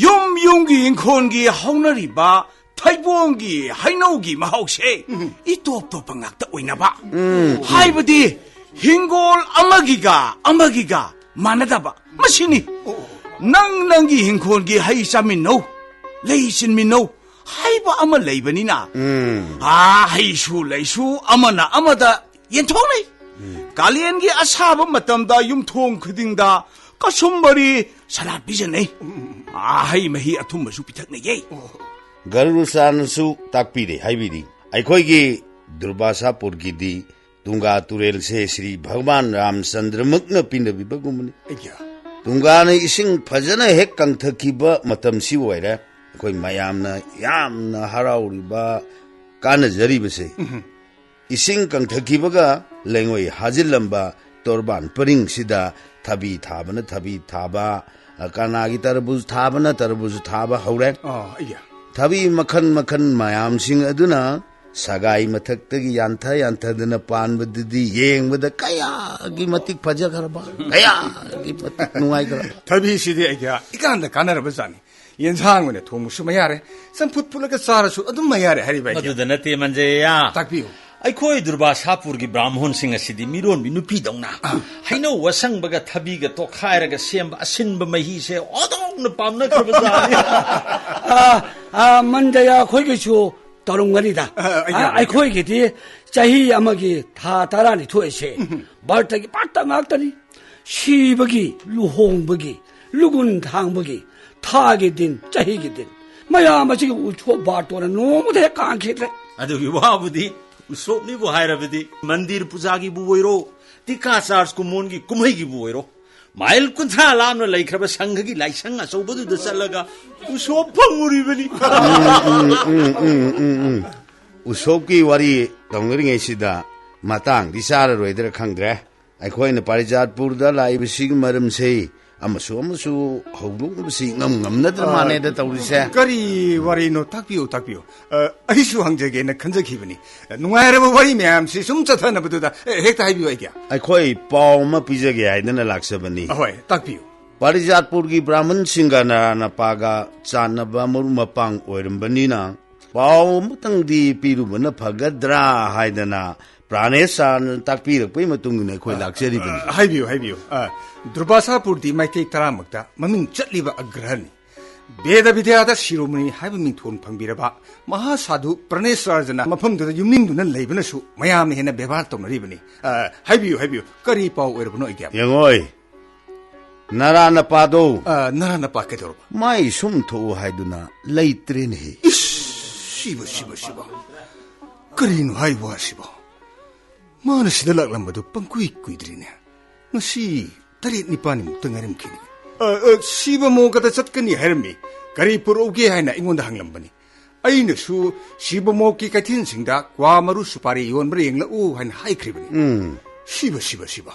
ꯌꯨꯝ ꯌꯨꯝꯒꯤ ꯏꯪꯈꯣꯜꯒꯤ ꯍꯧꯅꯔꯤꯕ ꯊꯩꯕꯣꯡꯒꯤ, ꯍꯩꯅꯧꯒꯤ ꯃꯍꯥꯎꯁꯦ ꯎꯝ꯫ ꯏꯇꯣꯞ ꯇꯣꯞꯄ ꯉꯥꯛꯇ ꯑꯣꯏꯅꯕ꯫ ꯎꯝ꯫ ꯍꯥꯏꯕꯗꯤ ꯍꯤꯡꯒꯣꯜ ꯑꯃꯒꯤꯒ ꯑꯃꯒꯤꯒ ꯃꯥꯟꯅꯗꯕ꯫ ꯃꯁꯤꯅꯤ꯫ ꯑꯣ꯫ ꯅꯪ ꯅꯪꯒꯤ ꯍꯤꯡꯈꯣꯜꯒꯤ ꯍꯩ ꯆꯥꯃꯤꯟꯅꯧ, ꯂꯩ ꯆꯤꯟꯃꯤꯟꯅꯧ ꯍꯥꯏꯕ ꯑꯃ ꯂꯩꯕꯅꯤꯅ꯫ ꯎꯝ꯫ ꯑꯥ, ꯍꯩꯁꯨ ꯂꯩꯁꯨ ꯑꯃꯅ ꯑꯃꯗ ꯌꯦꯟꯊꯣꯛꯅꯩ꯫ ꯎꯝ꯫ ꯀꯥꯂꯦꯟꯒꯤ ꯑꯁꯥꯕ ꯃꯇꯝꯗ ꯌꯨꯝꯊꯣꯡ ꯈꯨꯗꯤꯡꯗ ꯀꯁꯨꯝꯕꯔꯤ ꯁꯂꯥꯠ ꯄꯤꯖꯅꯩ꯫ ꯎꯝ꯫ ꯑꯥ, ꯍꯩ ꯃꯍꯤ ꯑꯊꯨꯝꯕꯁꯨ ꯄꯤꯊꯛꯅꯩꯌꯦ꯫ ꯑꯣ꯫ ꯒꯔꯨꯔ ꯁꯥꯍꯅꯁꯨ ꯇꯥꯛꯄꯤꯔꯦ, ꯍꯥꯏꯕꯤꯔꯤ꯫ ꯑꯩꯈꯣꯏꯒꯤ ꯗꯨꯔꯕꯥꯁꯥꯄꯨꯔꯒꯤꯗꯤ ꯇꯨꯡꯒꯥ ꯇꯨꯔꯦꯜꯁꯦ ꯁ꯭ꯔꯤ ꯚꯒꯋꯥꯟ ꯔꯥꯝꯆꯟꯗ꯭ꯔꯃꯛꯅ ꯄꯤꯅꯕꯤꯕꯒꯨꯝꯕꯅꯤ꯫ ꯑꯩꯌꯥ꯫ ꯇꯨꯡꯒꯥꯅ ꯏꯁꯤꯡ ꯐꯖꯅ ꯍꯦꯛ ꯀꯪꯊꯈꯤꯕ ꯃꯇꯝꯁꯤ ꯑꯣꯏꯔꯦ, ꯑꯩꯈꯣꯏ ꯃꯌꯥꯝꯅ ꯌꯥꯝꯅ ꯍꯔꯥꯎꯔꯤꯕ, ꯀꯥꯟꯅꯖꯔꯤꯕꯁꯦ꯫ ꯎꯝꯍꯨꯝ꯫ ꯏꯁꯤꯡ ꯀꯪꯊꯈꯤꯕꯒ ꯂꯩꯉꯣꯏ ꯍꯥꯖꯤꯜꯂꯝꯕ ꯇꯣꯔꯕꯥꯟ ꯄꯔꯤꯡꯁꯤꯗ ꯊꯕꯤ ꯊꯥꯕꯅ ꯊꯕꯤ ꯊꯥꯕ, ꯀꯅꯥꯒꯤ ꯇꯔꯕꯨꯖ ꯊꯥꯕꯅ ꯇꯔꯕꯨꯖ ꯊꯥꯕ ꯍꯧꯔꯦ꯫ ꯑꯥ, ꯑꯩꯌꯥ꯫ ꯊꯕꯤ ꯃꯈꯜ ꯃꯈꯜ ꯃꯌꯥꯝꯁꯤꯡ ꯑꯗꯨꯅ ꯁꯒꯥꯏ ꯃꯊꯛꯇꯒꯤ ꯌꯥꯟꯊ ꯌꯥꯟꯊꯗꯅ ꯄꯥꯟꯕꯗꯨꯗꯤ ꯌꯦꯡꯕꯗ ꯀꯌꯥꯒꯤ ꯃꯇꯤꯛ ꯐꯖꯈ꯭ꯔꯕ, ꯀꯌꯥꯒꯤ ꯃꯇꯤꯛ ꯅꯨꯡꯉꯥꯏꯈ꯭ꯔꯕ꯫ ꯊꯕꯤꯁꯤꯗꯤ ꯑꯩꯒꯤ ꯏꯀꯥꯟꯗ ꯀꯥꯟꯅꯔꯕ ꯖꯥꯠꯅꯤ꯫ ꯌꯦꯟꯁꯥꯡ ꯑꯣꯏꯅ ꯊꯣꯡꯕꯁꯨ ꯃꯌꯥꯔꯦ, ꯆꯝꯐꯨꯠ ꯐꯨꯠꯂꯒ ꯆꯥꯔꯁꯨ ꯑꯗꯨꯝ ꯃꯌꯥꯔꯦ ꯍꯥꯏꯔꯤꯕ ꯑꯩꯒꯤ꯫ ꯃꯗꯨꯗ ꯅꯠꯇꯦ, ꯃꯟꯖꯌꯥ꯫ ꯇꯥꯛꯄꯤꯌꯨ꯫ ꯑꯩꯈꯣꯏ ꯗꯨꯔꯕꯥꯁꯥꯄꯨꯔꯒꯤ ꯕ꯭ꯔꯥꯝꯍꯣꯟꯁꯤꯡ ꯑꯁꯤꯗꯤ ꯃꯤꯔꯣꯟꯕꯤ ꯅꯨꯄꯤꯗꯧꯅ ꯑꯥ꯫ ꯍꯩꯅꯧ ꯑꯁꯪꯕꯒ ꯊꯕꯤꯒ ꯇꯣꯠꯈꯥꯏꯔꯒ ꯁꯦꯝꯕ ꯑꯁꯤꯟꯕ ꯃꯍꯤꯁꯦ ꯑꯣꯟꯊꯣꯛꯅ ꯄꯥꯝꯅꯈ꯭ꯔꯕ ꯖꯥꯠꯅꯤ꯫ ꯑꯥ, ꯑꯥ, ꯃꯟꯗꯌꯥ ꯑꯩꯈꯣꯏꯒꯤꯁꯨ ꯇꯧꯔꯝꯒꯅꯤꯗ꯫ ꯑꯥ, ꯑꯥ, ꯑꯥ, ꯌꯥꯝ, ꯌꯥꯝ꯫ ꯑꯩꯈꯣꯏꯒꯤꯗꯤ ꯆꯍꯤ ꯑꯃꯒꯤ ꯊꯥ ꯇꯔꯥꯅꯤ ꯊꯣꯛꯏꯁꯦ ꯎꯝ꯫ ꯕꯥꯔꯇꯒꯤ ꯕꯥꯔꯇ ꯉꯥꯛꯇꯅꯤ꯫ ꯁꯤꯕꯒꯤ, ꯂꯨꯍꯣꯡꯕꯒꯤ, ꯂꯨꯒꯨꯟ ꯊꯥꯡꯕꯒꯤ, ꯊꯥꯒꯤ ꯗꯤꯟ, ꯆꯍꯤꯒꯤ ꯗꯤꯟ, ꯃꯌꯥꯝ ꯑꯁꯤꯒꯤ ꯎꯁꯣꯞ ꯕꯥꯔꯇꯣꯟꯅ ꯅꯣꯡꯃꯗ ꯍꯦꯛ ꯀꯥꯡꯈꯤꯗ꯭ꯔꯦ꯫ ꯑꯗꯨꯒꯤ ꯋꯥꯕꯨꯗꯤ ꯎꯁꯣꯞꯅꯤꯕꯨ ꯍꯥꯏꯔꯕꯗꯤ ꯃꯟꯗꯤꯔ ꯄꯨꯖꯥꯒꯤꯕꯨ ꯑꯣꯏꯔꯣ, ꯇꯤꯀꯥ ꯆꯥꯔꯖ ꯀꯨꯃꯣꯟꯒꯤ ꯀꯨꯝꯍꯩꯒꯤꯕꯨ ꯑꯣꯏꯔꯣ, ꯃꯥꯏꯜ ꯀꯨꯟꯊ꯭ꯔꯥ ꯂꯥꯞꯅ ꯂꯩꯈ꯭ꯔꯕ ꯁꯪꯘꯒꯤ ꯂꯥꯏꯁꯪ ꯑꯆꯧꯕꯗꯨꯗ ꯆꯠꯂꯒ ꯎꯁꯣꯞ ꯐꯪꯉꯨꯔꯤꯕꯅꯤ꯫ ꯎꯝ, ꯎꯝ, ꯎꯝ, ꯎꯝ, ꯎꯝ, ꯎꯝ꯫ ꯎꯁꯣꯞꯀꯤ ꯋꯥꯔꯤ ꯇꯧꯅꯔꯤꯉꯩꯁꯤꯗ ꯃꯇꯥꯡꯗꯤ ꯆꯥꯔꯔꯣꯏꯗ꯭ꯔꯥ ꯈꯪꯗ꯭ꯔꯦ꯫ ꯑꯩꯈꯣꯏꯅ ꯄꯥꯔꯤꯖꯥꯠꯄꯨꯔꯗ ꯂꯥꯛꯏꯕꯁꯤꯒꯤ ꯃꯔꯝꯁꯤ ꯑꯃꯁꯨ ꯑꯃꯁꯨ ꯍꯧꯗꯣꯛꯅꯕꯁꯤ ꯏꯉꯝ ꯉꯝꯅꯗ꯭ꯔ ꯃꯥꯜꯂꯦꯗ ꯇꯧꯔꯤꯁꯦ꯫ ꯀꯔꯤ ꯋꯥꯔꯤꯅꯣ? ꯇꯥꯛꯄꯤꯌꯨ, ꯇꯥꯛꯄꯤꯌꯨ꯫ ꯑ, ꯑꯩꯁꯨ ꯍꯪꯖꯒꯦꯅ ꯈꯟꯖꯈꯤꯕꯅꯤ꯫ ꯑ, ꯅꯨꯡꯉꯥꯏꯔꯕ ꯋꯥꯔꯤ ꯃꯌꯥꯝꯁꯤ ꯁꯨꯝ ꯆꯠꯊꯅꯕꯗꯨꯗ, ꯑꯦ, ꯍꯦꯛꯇ ꯍꯥꯏꯕꯤꯌꯨ, ꯑꯩꯒꯤ꯫ ꯑꯩꯈꯣꯏ ꯄꯥꯎ ꯑꯃ ꯄꯤꯖꯒꯦ ꯍꯥꯏꯗꯅ ꯂꯥꯛꯆꯕꯅꯤ꯫ ꯑꯍꯣꯏ, ꯇꯥꯛꯄꯤꯌꯨ꯫ ꯄꯥꯔꯤꯖꯥꯠꯄꯨꯔꯒꯤ ꯕ꯭ꯔꯥꯍꯃꯟꯁꯤꯡꯒ ꯅꯔꯥꯅꯄꯥꯒ ꯆꯥꯟꯅꯕ ꯃꯔꯨꯞ ꯃꯄꯥꯡ ꯑꯣꯏꯔꯝꯕꯅꯤꯅ, ꯄꯥꯎ ꯑꯃꯇꯪꯗꯤ ꯄꯤꯔꯨꯕꯅ ꯐꯒꯗ꯭ꯔꯥ ꯍꯥꯏꯗꯅ ꯄ꯭ꯔꯥꯅꯦꯁꯥꯔꯅ ꯇꯥꯛꯄꯤꯔꯛꯄꯒꯤ ꯃꯇꯨꯡ ꯏꯟꯅ ꯑꯩꯈꯣꯏ ꯂꯥꯛꯆꯔꯤꯕꯅꯤ꯫ ꯑ, ꯍꯥꯏꯕꯤꯌꯨ, ꯍꯥꯏꯕꯤꯌꯨ꯫ ꯑ, ꯗꯨꯔꯕꯥꯁꯥꯄꯨꯔꯗꯤ ꯃꯥꯏꯀꯩ ꯇꯔꯥꯃꯛꯇ ꯃꯃꯤꯡ ꯆꯠꯂꯤꯕ ꯑꯒ꯭ꯔꯍꯅꯤ꯫ ꯕꯦꯗ ꯕꯤꯗ꯭ꯌꯥꯗ ꯁꯤꯔꯣꯃꯅꯤ ꯍꯥꯏꯕ ꯃꯤꯡꯊꯣꯟ ꯐꯪꯕꯤꯔꯕ ꯃꯍꯥꯁꯥꯙꯨ ꯄ꯭ꯔꯥꯅꯦꯁꯥꯔꯖꯅ ꯃꯐꯝꯗꯨꯗ ꯌꯨꯝꯅꯤꯡꯗꯨꯅ ꯂꯩꯕꯅꯁꯨ ꯃꯌꯥꯝꯅ ꯍꯦꯟꯅ ꯕꯦꯕꯥꯔ ꯇꯧꯅꯔꯤꯕꯅꯤ꯫ ꯑ, ꯍꯥꯏꯕꯤꯌꯨ, ꯍꯥꯏꯕꯤꯌꯨ꯫ ꯀꯔꯤ ꯄꯥꯎ ꯑꯣꯏꯔꯕꯅꯣ, ꯑꯩꯒꯤ? ꯌꯦꯡꯉꯣꯏ, ꯅꯔꯥꯅꯄꯥꯗꯣ꯫ ꯑ, ꯅꯔꯥꯅꯄꯥ ꯀꯩꯗꯧꯔꯕ? ꯃꯥꯏ ꯁꯨꯝ ꯊꯣꯛꯎ ꯍꯥꯏꯗꯨꯅ ꯂꯩꯇ꯭ꯔꯦꯅꯦꯍꯦ꯫ ꯏꯁ, ꯁꯤꯕ, ꯁꯤꯕ, ꯁꯤꯕ꯫ ꯀꯔꯤꯅꯣ ꯍꯥꯏ ꯋꯥꯁꯤꯕꯣ? ꯃꯥꯅ ꯁꯤꯗ ꯂꯥꯛꯂꯝꯕꯗꯨ ꯄꯪꯀꯨꯏ ꯀꯨꯏꯗ꯭ꯔꯤꯅꯦ꯫ ꯉꯁꯤ ꯇꯔꯦꯠ ꯅꯤꯄꯥꯜꯅꯤꯃꯨꯛꯇ ꯉꯥꯏꯔꯝꯈꯤꯅꯤ꯫ ꯑ, ꯑ, ꯁꯤꯕ ꯃꯣꯛꯀꯗ ꯆꯠꯀꯅꯤ ꯍꯥꯏꯔꯝꯃꯤ꯫ ꯀꯔꯤ ꯄꯨꯔꯛꯎꯒꯦ ꯍꯥꯏꯅ ꯑꯩꯉꯣꯟꯗ ꯍꯪꯂꯝꯕꯅꯤ꯫ ꯑꯩꯅꯁꯨ ꯁꯤꯕ ꯃꯣꯛꯀꯤ ꯀꯩꯊꯦꯜꯁꯤꯡꯗ ꯀ꯭ꯋꯥ ꯃꯔꯨ ꯁꯨꯄꯥꯔꯤ ꯌꯣꯟꯕ꯭ꯔꯥ ꯌꯦꯡꯂꯛꯎ ꯍꯥꯏꯅ ꯍꯥꯏꯈ꯭ꯔꯤꯕꯅꯤ꯫ ꯎꯝ꯫ ꯁꯤꯕ, ꯁꯤꯕ, ꯁꯤꯕ꯫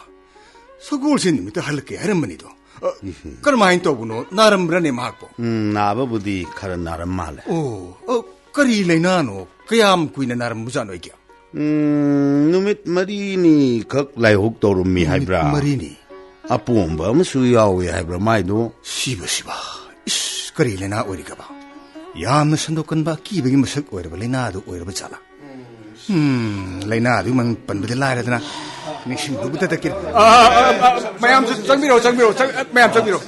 ꯁꯒꯣꯜꯁꯦꯟ ꯅꯨꯃꯤꯠꯇ ꯍꯜꯂꯛꯀꯦ ꯍꯥꯏꯔꯝꯕꯅꯤꯗꯣ꯫ ꯑ, ꯎꯝ꯫ ꯀꯔꯝꯍꯥꯏꯅ ꯇꯧꯕꯅꯣ? ꯅꯥꯔꯝꯕ꯭ꯔꯅꯦ ꯃꯍꯥꯛꯄꯣ? ꯎꯝ, ꯅꯥꯕꯕꯨꯗꯤ ꯈꯔ ꯅꯥꯔꯝ ꯃꯥꯜꯂꯦ꯫ ꯑꯣ, ꯑ, ꯀꯔꯤ ꯂꯥꯏꯅꯥꯅꯣ? ꯀꯌꯥꯝ ꯀꯨꯏꯅ ꯅꯥꯔꯝꯕꯖꯥꯠꯅꯣ, ꯑꯩꯒꯤ? ꯎꯝ, ꯅꯨꯃꯤꯠ ꯃꯔꯤꯅꯤ ꯈꯛ ꯂꯥꯏꯍꯧ ꯇꯧꯔꯝꯃꯤ ꯅꯨꯃꯤꯠ ꯍꯥꯏꯕ꯭ꯔꯥ? ꯃꯔꯤꯅꯤ? ꯑꯄꯣꯝꯕ ꯑꯃꯁꯨ ꯌꯥꯎꯏ ꯍꯥꯏꯕ꯭ꯔꯥ ꯃꯥꯏꯗꯣ? ꯁꯤꯕ, ꯁꯤꯕ꯫ ꯏꯁ, ꯀꯔꯤ ꯂꯥꯏꯅꯥ ꯑꯣꯏꯔꯤꯒꯕ? ꯌꯥꯝꯅ ꯁꯟꯗꯣꯛꯀꯟꯕ ꯑꯀꯤꯕꯒꯤ ꯃꯁꯛ ꯑꯣꯏꯔꯕ ꯂꯥꯏꯅꯥꯗꯨ ꯑꯣꯏꯔꯕ ꯖꯥꯠꯂꯥ? ꯎꯝ, ꯂꯥꯏꯅꯥꯗꯨꯒꯤ ꯃꯃꯤꯡ ꯄꯟꯕꯗꯤ ꯂꯥꯏꯔꯗꯅ, ꯅꯤꯡꯁꯤꯡꯂꯨꯕꯗ ꯇꯠꯀꯦ꯫ ꯑ, ꯑ, ꯑ, ꯑ, ꯃꯌꯥꯝꯁꯨ ꯆꯪꯕꯤꯔꯣ, ꯆꯪꯕꯤꯔꯣ, ꯆꯪ-, ꯑ, ꯃꯌꯥꯝ ꯆꯪꯕꯤꯔꯣ꯫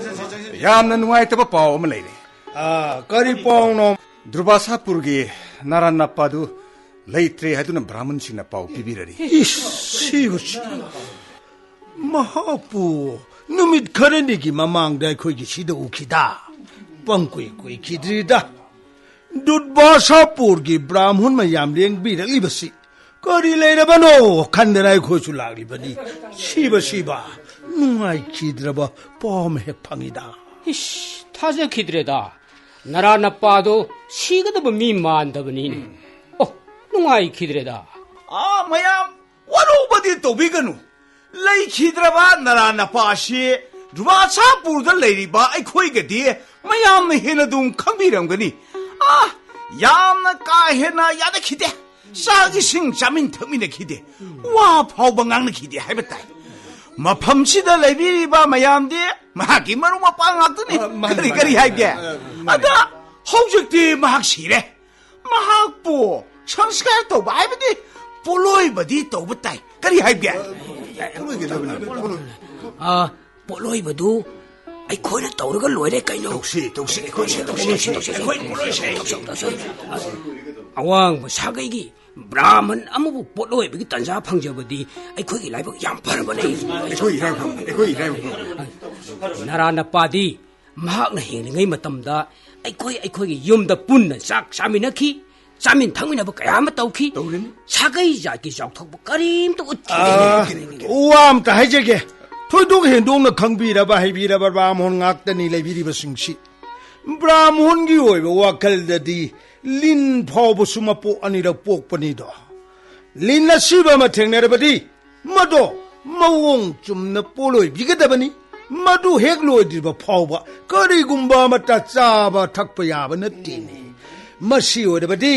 ꯌꯥꯝꯅ ꯅꯨꯡꯉꯥꯏꯇꯕ ꯄꯥꯎ ꯑꯃ ꯂꯩꯔꯦ꯫ ꯑ, ꯀꯔꯤ ꯄꯥꯎꯅꯣ? ꯗꯨꯔꯕꯥꯁꯥꯄꯨꯔꯒꯤ ꯅꯥꯔꯥꯅꯄꯥꯗꯨ ꯂꯩꯇ꯭ꯔꯦ ꯍꯥꯏꯗꯨꯅ ꯕ꯭ꯔꯥꯍꯃꯟꯁꯤꯡꯅ ꯄꯥꯎ ꯄꯤꯕꯤꯔꯔꯤ꯫ ꯏꯁ, ꯁꯤꯕꯨ ꯁꯤ-, ꯃꯍꯥꯛꯄꯨ ꯅꯨꯃꯤꯠ ꯈꯔꯅꯤꯒꯤ ꯃꯃꯥꯡꯗ ꯑꯩꯈꯣꯏꯒꯤ ꯁꯤꯗ ꯎꯈꯤꯗ꯫ ꯄꯪꯀꯨꯏ ꯀꯨꯏꯈꯤꯗ꯭ꯔꯤꯗ꯫ ꯗꯨꯔꯕꯥꯁꯥꯄꯨꯔꯒꯤ ꯕ꯭ꯔꯥꯍꯃꯟ ꯃꯌꯥꯝ ꯂꯦꯡꯕꯤꯔꯛꯂꯤꯕꯁꯤ ꯀꯔꯤ ꯂꯩꯔꯕꯅꯣ ꯈꯟꯗꯅ ꯑꯩꯈꯣꯏꯁꯨ ꯂꯥꯛꯂꯤꯕꯅꯤ꯫ ꯁꯤꯕ, ꯁꯤꯕ, ꯅꯨꯡꯉꯥꯏꯈꯤꯗ꯭ꯔꯕ ꯄꯥꯎ ꯑꯃ ꯍꯦꯛ ꯐꯪꯉꯤꯗ꯫ ꯏꯁ, ꯊꯥꯖꯈꯤꯗ꯭ꯔꯦꯗ꯫ ꯅꯔꯥ ꯅꯄꯥꯗꯣ ꯁꯤꯒꯗꯕ ꯃꯤ ꯃꯥꯟꯗꯕꯅꯤꯅꯦ꯫ ꯑꯣ, ꯅꯨꯡꯉꯥꯏꯈꯤꯗ꯭ꯔꯦꯗ꯫ ꯑꯥ, ꯃꯌꯥꯝ ꯋꯥꯔꯧꯕꯗꯤ ꯇꯧꯕꯤꯒꯅꯨ꯫ ꯂꯩꯈꯤꯗ꯭ꯔꯕ ꯅꯔꯥ ꯅꯄꯥ ꯑꯁꯤ ꯙ꯭ꯔꯨꯕꯥꯁꯥꯄꯨꯔꯗ ꯂꯩꯔꯤꯕ ꯑꯩꯈꯣꯏꯒꯗꯤ ꯃꯌꯥꯝꯅ ꯍꯦꯟꯅ ꯑꯗꯨꯝ ꯈꯪꯕꯤꯔꯝꯒꯅꯤ꯫ ꯑꯥ, ꯌꯥꯝꯅ ꯀꯥ ꯍꯦꯟꯅ ꯌꯥꯅꯈꯤꯗꯦ꯫ ꯆꯥꯛ ꯏꯁꯤꯡ ꯆꯥꯃꯤꯟ ꯊꯛꯃꯤꯟꯅꯈꯤꯗꯦ꯫ ꯋꯥ ꯐꯥꯎꯕ ꯉꯥꯡꯅꯈꯤꯗꯦ ꯍꯥꯏꯕ ꯇꯥꯏ꯫ ꯃꯐꯝꯁꯤꯗ ꯂꯩꯕꯤꯔꯤꯕ ꯃꯌꯥꯝꯗꯤ ꯃꯍꯥꯛꯀꯤ ꯃꯔꯨꯞ ꯃꯄꯥꯡ ꯉꯥꯛꯇꯅꯤ꯫ ꯑ, ꯃꯥꯅꯤ, ꯀꯔꯤ, ꯃꯥꯅꯤ꯫ ꯀꯔꯤ ꯍꯥꯏꯒꯦ? ꯑ, ꯃꯥꯅꯤ꯫ ꯑꯗ ꯍꯧꯖꯤꯛꯇꯤ ꯃꯍꯥꯛ ꯁꯤꯔꯦ꯫ ꯃꯍꯥꯛꯄꯨ ꯁꯪꯁꯀꯥꯔ ꯇꯧꯕ ꯍꯥꯏꯕꯗꯤ ꯄꯣꯠꯂꯣꯏꯕꯗꯤ ꯇꯧꯕ ꯇꯥꯏ꯫ ꯀꯔꯤ ꯍꯥꯏꯒꯦ? ꯄꯣꯠꯂꯣꯏꯒꯗꯕꯅꯤ, ꯄꯣꯠꯂꯣꯏ꯫ ꯑ, ꯄꯣꯠꯂꯣꯏꯕꯗꯨ ꯑꯩꯈꯣꯏꯅ ꯇꯧꯔꯒ ꯂꯣꯏꯔꯦ ꯀꯩꯅꯣ꯫ ꯇꯧꯁꯤ, ꯇꯧꯁꯤ, ꯑꯩꯈꯣꯏ ꯇꯧꯁꯤ, ꯇꯧꯁꯤ, ꯇꯧꯁꯤ, ꯇꯧꯁꯤ, ꯇꯧꯁꯤ, ꯇꯧꯁꯤ, ꯇꯧꯁꯤ꯫ ꯑꯋꯥꯡꯕ ꯁꯥꯒꯩꯒꯤ ꯕ꯭ꯔꯥꯍꯃꯟ ꯑꯃꯕꯨ ꯄꯣꯠꯂꯣꯏꯕꯒꯤ ꯇꯥꯟꯖꯥ ꯐꯪꯖꯕꯗꯤ ꯑꯩꯈꯣꯏꯒꯤ ꯂꯥꯏꯕꯛ ꯌꯥꯝ ꯐꯔꯕꯅꯦ꯫ ꯑꯩꯈꯣꯏ ꯏꯔꯥꯏꯕꯛ, ꯑꯩꯈꯣꯏ ꯏꯔꯥꯏꯕꯛ꯫ ꯅꯔꯥ ꯅꯄꯥꯗꯤ ꯃꯍꯥꯛꯅ ꯍꯤꯡꯂꯤꯉꯩ ꯃꯇꯝꯗ ꯑꯩꯈꯣꯏ ꯑꯩꯈꯣꯏꯒꯤ ꯌꯨꯝꯗ ꯄꯨꯟꯅ ꯆꯥꯛ ꯆꯥꯃꯤꯟꯅꯈꯤ, ꯆꯥꯃꯤꯟ ꯊꯛꯃꯤꯟꯅꯕ ꯀꯌꯥ ꯑꯃ ꯇꯧꯈꯤ꯫ ꯇꯧꯔꯤꯅꯤ꯫ ꯁꯥꯒꯩ ꯖꯥꯠꯀꯤ ꯆꯥꯎꯊꯣꯛꯄ ꯀꯔꯤꯝꯇ ꯎꯠꯈꯤꯗꯦ꯫ ꯑꯥ, ꯋꯥ ꯑꯝꯇ ꯍꯥꯏꯖꯒꯦ꯫ ꯊꯣꯏꯗꯣꯛ ꯍꯦꯟꯗꯣꯛꯅ ꯈꯪꯕꯤꯔꯕ, ꯍꯩꯕꯤꯔꯕ ꯕ꯭ꯔꯥꯍꯃꯣꯟ ꯉꯥꯛꯇꯅꯤ ꯂꯩꯕꯤꯔꯤꯕꯁꯤꯡꯁꯤ꯫ ꯕ꯭ꯔꯥꯍꯃꯣꯟꯒꯤ ꯑꯣꯏꯕ ꯋꯥꯈꯜꯗꯗꯤ ꯂꯤꯟ ꯐꯥꯎꯕꯁꯨ ꯃꯄꯣꯛ ꯑꯅꯤꯔꯛ ꯄꯣꯛꯄꯅꯤꯗꯣ꯫ ꯂꯤꯟ ꯑꯁꯤꯕ ꯑꯃ ꯊꯦꯡꯅꯔꯕꯗꯤ ꯃꯗꯣ ꯃꯑꯣꯡ ꯆꯨꯝꯅ ꯄꯣꯠꯂꯣꯏꯕꯤꯒꯗꯕꯅꯤ꯫ ꯃꯗꯨ ꯍꯦꯛ ꯂꯣꯏꯗ꯭ꯔꯤꯕ ꯐꯥꯎꯕ ꯀꯔꯤꯒꯨꯝꯕ ꯑꯃꯠꯇ ꯆꯥꯕ ꯊꯛꯄ ꯌꯥꯕ ꯅꯠꯇꯦꯅꯦ꯫ ꯃꯁꯤ ꯑꯣꯏꯔꯕꯗꯤ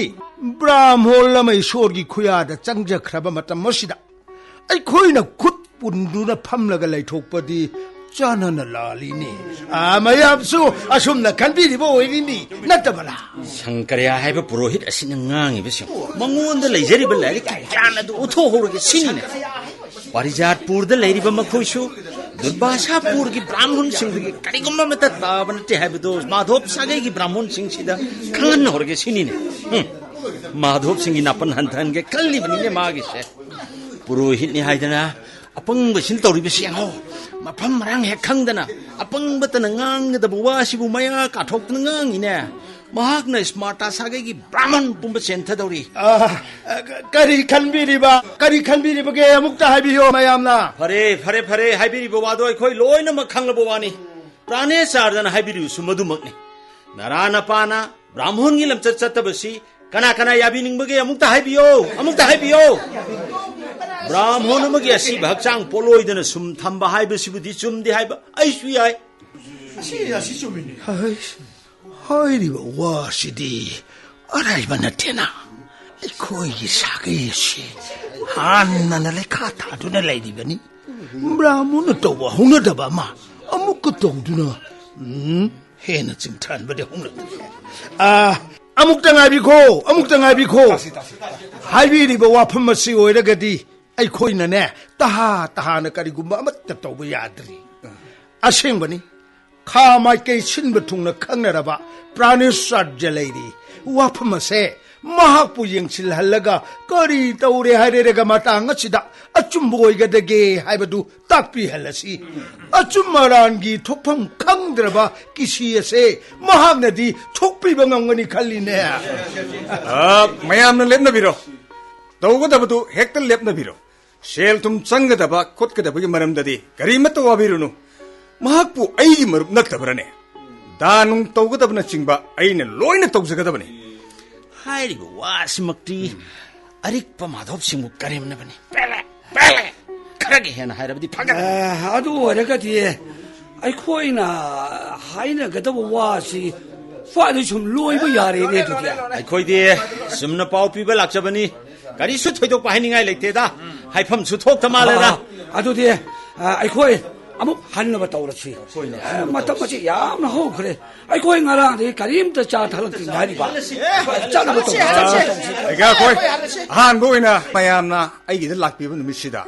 ꯕ꯭ꯔꯥꯍꯃꯣꯟ ꯑꯃ ꯏꯁꯣꯔꯒꯤ ꯈꯨꯌꯥꯗ ꯆꯪꯖꯈ꯭ꯔꯕ ꯃꯇꯝ ꯑꯁꯤꯗ ꯑꯩꯈꯣꯏꯅ ꯈꯨꯠ ꯄꯨꯟꯗꯨꯅ ꯐꯝꯂꯒ ꯂꯩꯊꯣꯛꯄꯗꯤ ꯆꯥꯟꯅꯅ ꯂꯥꯜꯂꯤꯅꯤ꯫ ꯑꯥ, ꯃꯌꯥꯝꯁꯨ ꯑꯁꯨꯝꯅ ꯈꯟꯕꯤꯔꯤꯕ ꯑꯣꯏꯔꯤꯅꯤ, ꯅꯠꯇꯕꯔꯥ? ꯁꯪꯀꯔꯌꯥ ꯍꯥꯏꯕ ꯄꯨꯔꯣꯍꯤꯠ ꯑꯁꯤꯅ ꯉꯥꯡꯉꯤꯕꯁꯤꯡ, ꯃꯉꯣꯟꯗ ꯂꯩꯖꯔꯤꯕ ꯂꯥꯏꯔꯤꯛꯀꯤ ꯒ꯭ꯌꯥꯟ ꯑꯗꯨ ꯎꯠꯊꯣꯛꯍꯧꯔꯒꯦ ꯁꯤꯅꯤꯅꯦ꯫ ꯄꯥꯔꯤꯖꯥꯠꯄꯨꯔꯗ ꯂꯩꯔꯤꯕ ꯃꯈꯣꯏꯁꯨ ꯗꯨꯔꯕꯥꯁꯥꯄꯨꯔꯒꯤ ꯕ꯭ꯔꯥꯍꯃꯣꯟꯁꯤꯡꯗꯒꯤ ꯀꯔꯤꯒꯨꯝꯕ ꯑꯃꯠꯇ ꯇꯥꯕ ꯅꯠꯇꯦ ꯍꯥꯏꯕꯗꯨ ꯃꯥꯙꯣꯞ ꯁꯥꯒꯩꯒꯤ ꯕ꯭ꯔꯥꯍꯃꯣꯟꯁꯤꯡꯁꯤꯗ ꯈꯪꯍꯟꯍꯧꯔꯒꯦ ꯁꯤꯅꯤꯅꯦ꯫ ꯎꯝ꯫ ꯃꯥꯙꯣꯞꯁꯤꯡꯒꯤ ꯅꯥꯄꯟ ꯍꯟꯊꯍꯟꯒꯦ ꯈꯜꯂꯤꯕꯅꯤꯅꯦ ꯃꯥꯒꯤꯁꯦ꯫ ꯄꯨꯔꯣꯍꯤꯠꯅꯤ ꯍꯥꯏꯗꯅ ꯑꯄꯪꯕꯁꯤꯅ ꯇꯧꯔꯤꯕꯁꯤ ꯌꯦꯡꯉꯣ꯫ ꯃꯐꯝ ꯃꯔꯥꯡ ꯍꯦꯛ ꯈꯪꯗꯅ ꯑꯄꯪꯕꯇꯅ ꯉꯥꯡꯒꯗꯕ ꯋꯥꯁꯤꯕꯨ ꯃꯌꯥ ꯀꯥꯊꯣꯛꯇꯨꯅ ꯉꯥꯡꯉꯤꯅꯦ꯫ ꯃꯍꯥꯛꯅ ꯁ꯭ꯃꯥꯔꯇꯥ ꯁꯥꯒꯩꯒꯤ ꯕ꯭ꯔꯥꯍꯃꯟ ꯄꯨꯝꯕ ꯆꯦꯟꯊꯗꯧꯔꯤ꯫ ꯑ, ꯀꯔꯤ ꯈꯟꯕꯤꯔꯤꯕ? ꯀꯔꯤ ꯈꯟꯕꯤꯔꯤꯕꯒꯦ? ꯑꯃꯨꯛꯇ ꯍꯥꯏꯕꯤꯌꯣ ꯃꯌꯥꯝꯅ꯫ ꯐꯔꯦ, ꯐꯔꯦ, ꯐꯔꯦ, ꯍꯥꯏꯕꯤꯔꯤꯕ ꯋꯥꯗꯣ ꯑꯩꯈꯣꯏ ꯂꯣꯏꯅꯃꯛ ꯈꯪꯂꯕ ꯋꯥꯅꯤ꯫ ꯄ꯭ꯔꯥꯅꯦꯁꯥꯔꯗꯅ ꯍꯥꯏꯕꯤꯔꯤꯕꯁꯨ ꯃꯗꯨꯃꯛꯅꯤ꯫ ꯅꯔꯥ ꯅꯄꯥꯅ ꯕ꯭ꯔꯥꯍꯃꯣꯟꯒꯤ ꯂꯝꯆꯠ ꯆꯠꯇꯕꯁꯤ ꯀꯅꯥ ꯀꯅꯥ ꯌꯥꯕꯤꯅꯤꯡꯕꯒꯦ? ꯑꯃꯨꯛꯇ ꯍꯥꯏꯕꯤꯌꯣ, ꯑꯃꯨꯛꯇ ꯍꯥꯏꯕꯤꯌꯣ꯫ ꯕ꯭ꯔꯥꯍꯃꯣꯟ ꯑꯃꯒꯤ ꯑꯁꯤꯕ ꯍꯛꯆꯥꯡ ꯄꯣꯠꯂꯣꯏꯗꯅ ꯁꯨꯝ ꯊꯝꯕ ꯍꯥꯏꯕꯁꯤꯕꯨꯗꯤ ꯆꯨꯝꯗꯦ ꯍꯥꯏꯕ ꯑꯩꯁꯨ ꯌꯥꯏ꯫ ꯑꯁꯤ, ꯑꯁꯤ ꯆꯨꯝꯃꯤꯅꯦ꯫ ꯍꯩꯁ, ꯍꯥꯏꯔꯤꯕ ꯋꯥꯁꯤꯗꯤ ꯑꯔꯥꯏꯕ ꯅꯠꯇꯦꯅ꯫ ꯑꯩꯈꯣꯏꯒꯤ ꯁꯥꯒꯩ ꯑꯁꯤ ꯍꯥꯟꯅꯅ ꯂꯩꯈꯥ ꯊꯥꯗꯨꯅ ꯂꯩꯔꯤꯕꯅꯤ꯫ ꯕ꯭ꯔꯥꯍꯃꯣꯟꯅ ꯇꯧꯕ ꯍꯧꯅꯗꯕ ꯑꯃ ꯑꯃꯨꯛꯀ ꯇꯧꯗꯨꯅ, ꯎꯝ, ꯍꯦꯟꯅ ꯆꯤꯡꯊꯍꯟꯕꯗꯤ ꯍꯧꯅꯗꯦ꯫ ꯑꯥ, ꯑꯃꯨꯛꯇ ꯉꯥꯏꯕꯤꯈꯣ, ꯑꯃꯨꯛꯇ ꯉꯥꯏꯕꯤꯈꯣ꯫ ꯍꯥꯏꯕꯤꯔꯤꯕ ꯋꯥꯐꯝ ꯑꯁꯤ ꯑꯣꯏꯔꯒꯗꯤ ꯑꯩꯈꯣꯏꯅꯅꯦ, ꯇꯍꯥ ꯇꯍꯥꯅ ꯀꯔꯤꯒꯨꯝꯕ ꯑꯃꯠꯇ ꯇꯧꯕ ꯌꯥꯗ꯭ꯔꯤ꯫ ꯑꯁꯦꯡꯕꯅꯤ, ꯈꯥ ꯃꯥꯏꯀꯩ ꯁꯤꯟꯕ ꯊꯨꯡꯅ ꯈꯪꯅꯔꯕ ꯄ꯭ꯔꯥꯅꯦꯁꯥꯔꯖ ꯂꯩꯔꯤ꯫ ꯋꯥꯐꯝ ꯑꯁꯦ ꯃꯍꯥꯛꯄꯨ ꯌꯦꯡꯁꯤꯜꯍꯜꯂꯒ ꯀꯔꯤ ꯇꯧꯔꯦ ꯍꯥꯏꯔꯦꯔꯒ ꯃꯇꯥꯡ ꯑꯁꯤꯗ ꯑꯆꯨꯝꯕ ꯑꯣꯏꯒꯗꯒꯦ ꯍꯥꯏꯕꯗꯨ ꯇꯥꯛꯄꯤꯍꯜꯂꯁꯤ꯫ ꯑꯆꯨꯝ ꯑꯔꯥꯟꯒꯤ ꯊꯣꯛꯐꯝ ꯈꯪꯗ꯭ꯔꯕ ꯀꯤꯁꯤ ꯑꯁꯦ ꯃꯍꯥꯛꯅꯗꯤ ꯊꯣꯛꯄꯤꯕ ꯉꯝꯒꯅꯤ ꯈꯜꯂꯤꯅꯦ꯫ ꯑ, ꯃꯌꯥꯝꯅ ꯂꯦꯞꯅꯕꯤꯔꯣ꯫ ꯇꯧꯒꯗꯕꯗꯨ ꯍꯦꯛꯇ ꯂꯦꯞꯅꯕꯤꯔꯣ꯫ ꯁꯦꯜ ꯊꯨꯝ ꯆꯪꯒꯗꯕ ꯈꯣꯠꯀꯗꯕꯒꯤ ꯃꯔꯝꯗꯗꯤ ꯀꯔꯤꯃꯠꯇ ꯋꯥꯕꯤꯔꯨꯅꯨ꯫ ꯃꯍꯥꯛꯄꯨ ꯑꯩꯒꯤ ꯃꯔꯨꯞ ꯅꯠꯇꯕ꯭ꯔꯅꯦ? ꯗꯥ ꯅꯨꯡ ꯇꯧꯒꯗꯕꯅꯆꯤꯡꯕ ꯑꯩꯅ ꯂꯣꯏꯅ ꯇꯧꯖꯒꯗꯕꯅꯤ꯫ ꯍꯥꯏꯔꯤꯕ ꯋꯥꯁꯤꯃꯛꯇꯤ ꯑꯔꯤꯛꯄ ꯃꯥꯙꯣꯞ ꯁꯤꯡꯕꯨ ꯀꯔꯦꯝꯅꯕꯅꯤ꯫ ꯄꯦꯂꯦ, ꯄꯦꯂꯦ꯫ ꯈꯔꯒ ꯍꯦꯟꯅ ꯍꯥꯏꯔꯕꯗꯤ ꯐꯒꯗꯕꯅꯤ꯫ ꯑ, ꯑꯗꯨ ꯑꯣꯏꯔꯒꯗꯤ ꯑꯩꯈꯣꯏꯅ ꯍꯥꯏꯅꯒꯗꯕ ꯋꯥꯁꯤ ꯁ꯭ꯋꯥꯏꯗ ꯁꯨꯝ ꯂꯣꯏꯕ ꯌꯥꯔꯦꯅꯦ ꯑꯗꯨꯗꯤ꯫ ꯑꯩꯈꯣꯏꯗꯤ ꯆꯨꯝꯅ ꯄꯥꯎ ꯄꯤꯕ ꯂꯥꯛꯆꯕꯅꯤ꯫ ꯀꯔꯤꯁꯨ ꯊꯣꯏꯗꯣꯛꯄ ꯍꯥꯏꯅꯤꯡꯉꯥꯏ ꯂꯩꯇꯦꯗ꯫ ꯍꯥꯏꯐꯝꯁꯨ ꯊꯣꯛꯇ ꯃꯥꯜꯂꯦꯗ꯫ ꯑ, ꯑꯗꯨꯗꯤ, ꯑ, ꯑꯩꯈꯣꯏ ꯑꯃꯨꯛ ꯍꯟꯅꯕ ꯇꯧꯔꯁꯤ꯫ ꯃꯇꯝ ꯑꯁꯤ ꯌꯥꯝꯅ ꯍꯧꯈ꯭ꯔꯦ꯫ ꯑꯩꯈꯣꯏ ꯉꯔꯥꯡꯗꯒꯤ ꯀꯔꯤꯝꯇ ꯆꯥ ꯊꯛꯂꯛꯇ꯭ꯔꯤ ꯍꯥꯏꯔꯤꯕ꯫ ꯆꯠꯅꯕ ꯇꯧꯁꯤ, ꯆꯠꯅꯕ ꯇꯧꯁꯤ꯫ ꯑꯩꯒ ꯑꯩꯈꯣꯏ ꯑꯍꯥꯟꯕ ꯑꯣꯏꯅ ꯃꯌꯥꯝꯅ ꯑꯩꯒꯤꯗ ꯂꯥꯛꯄꯤꯕ ꯅꯨꯃꯤꯠꯁꯤꯗ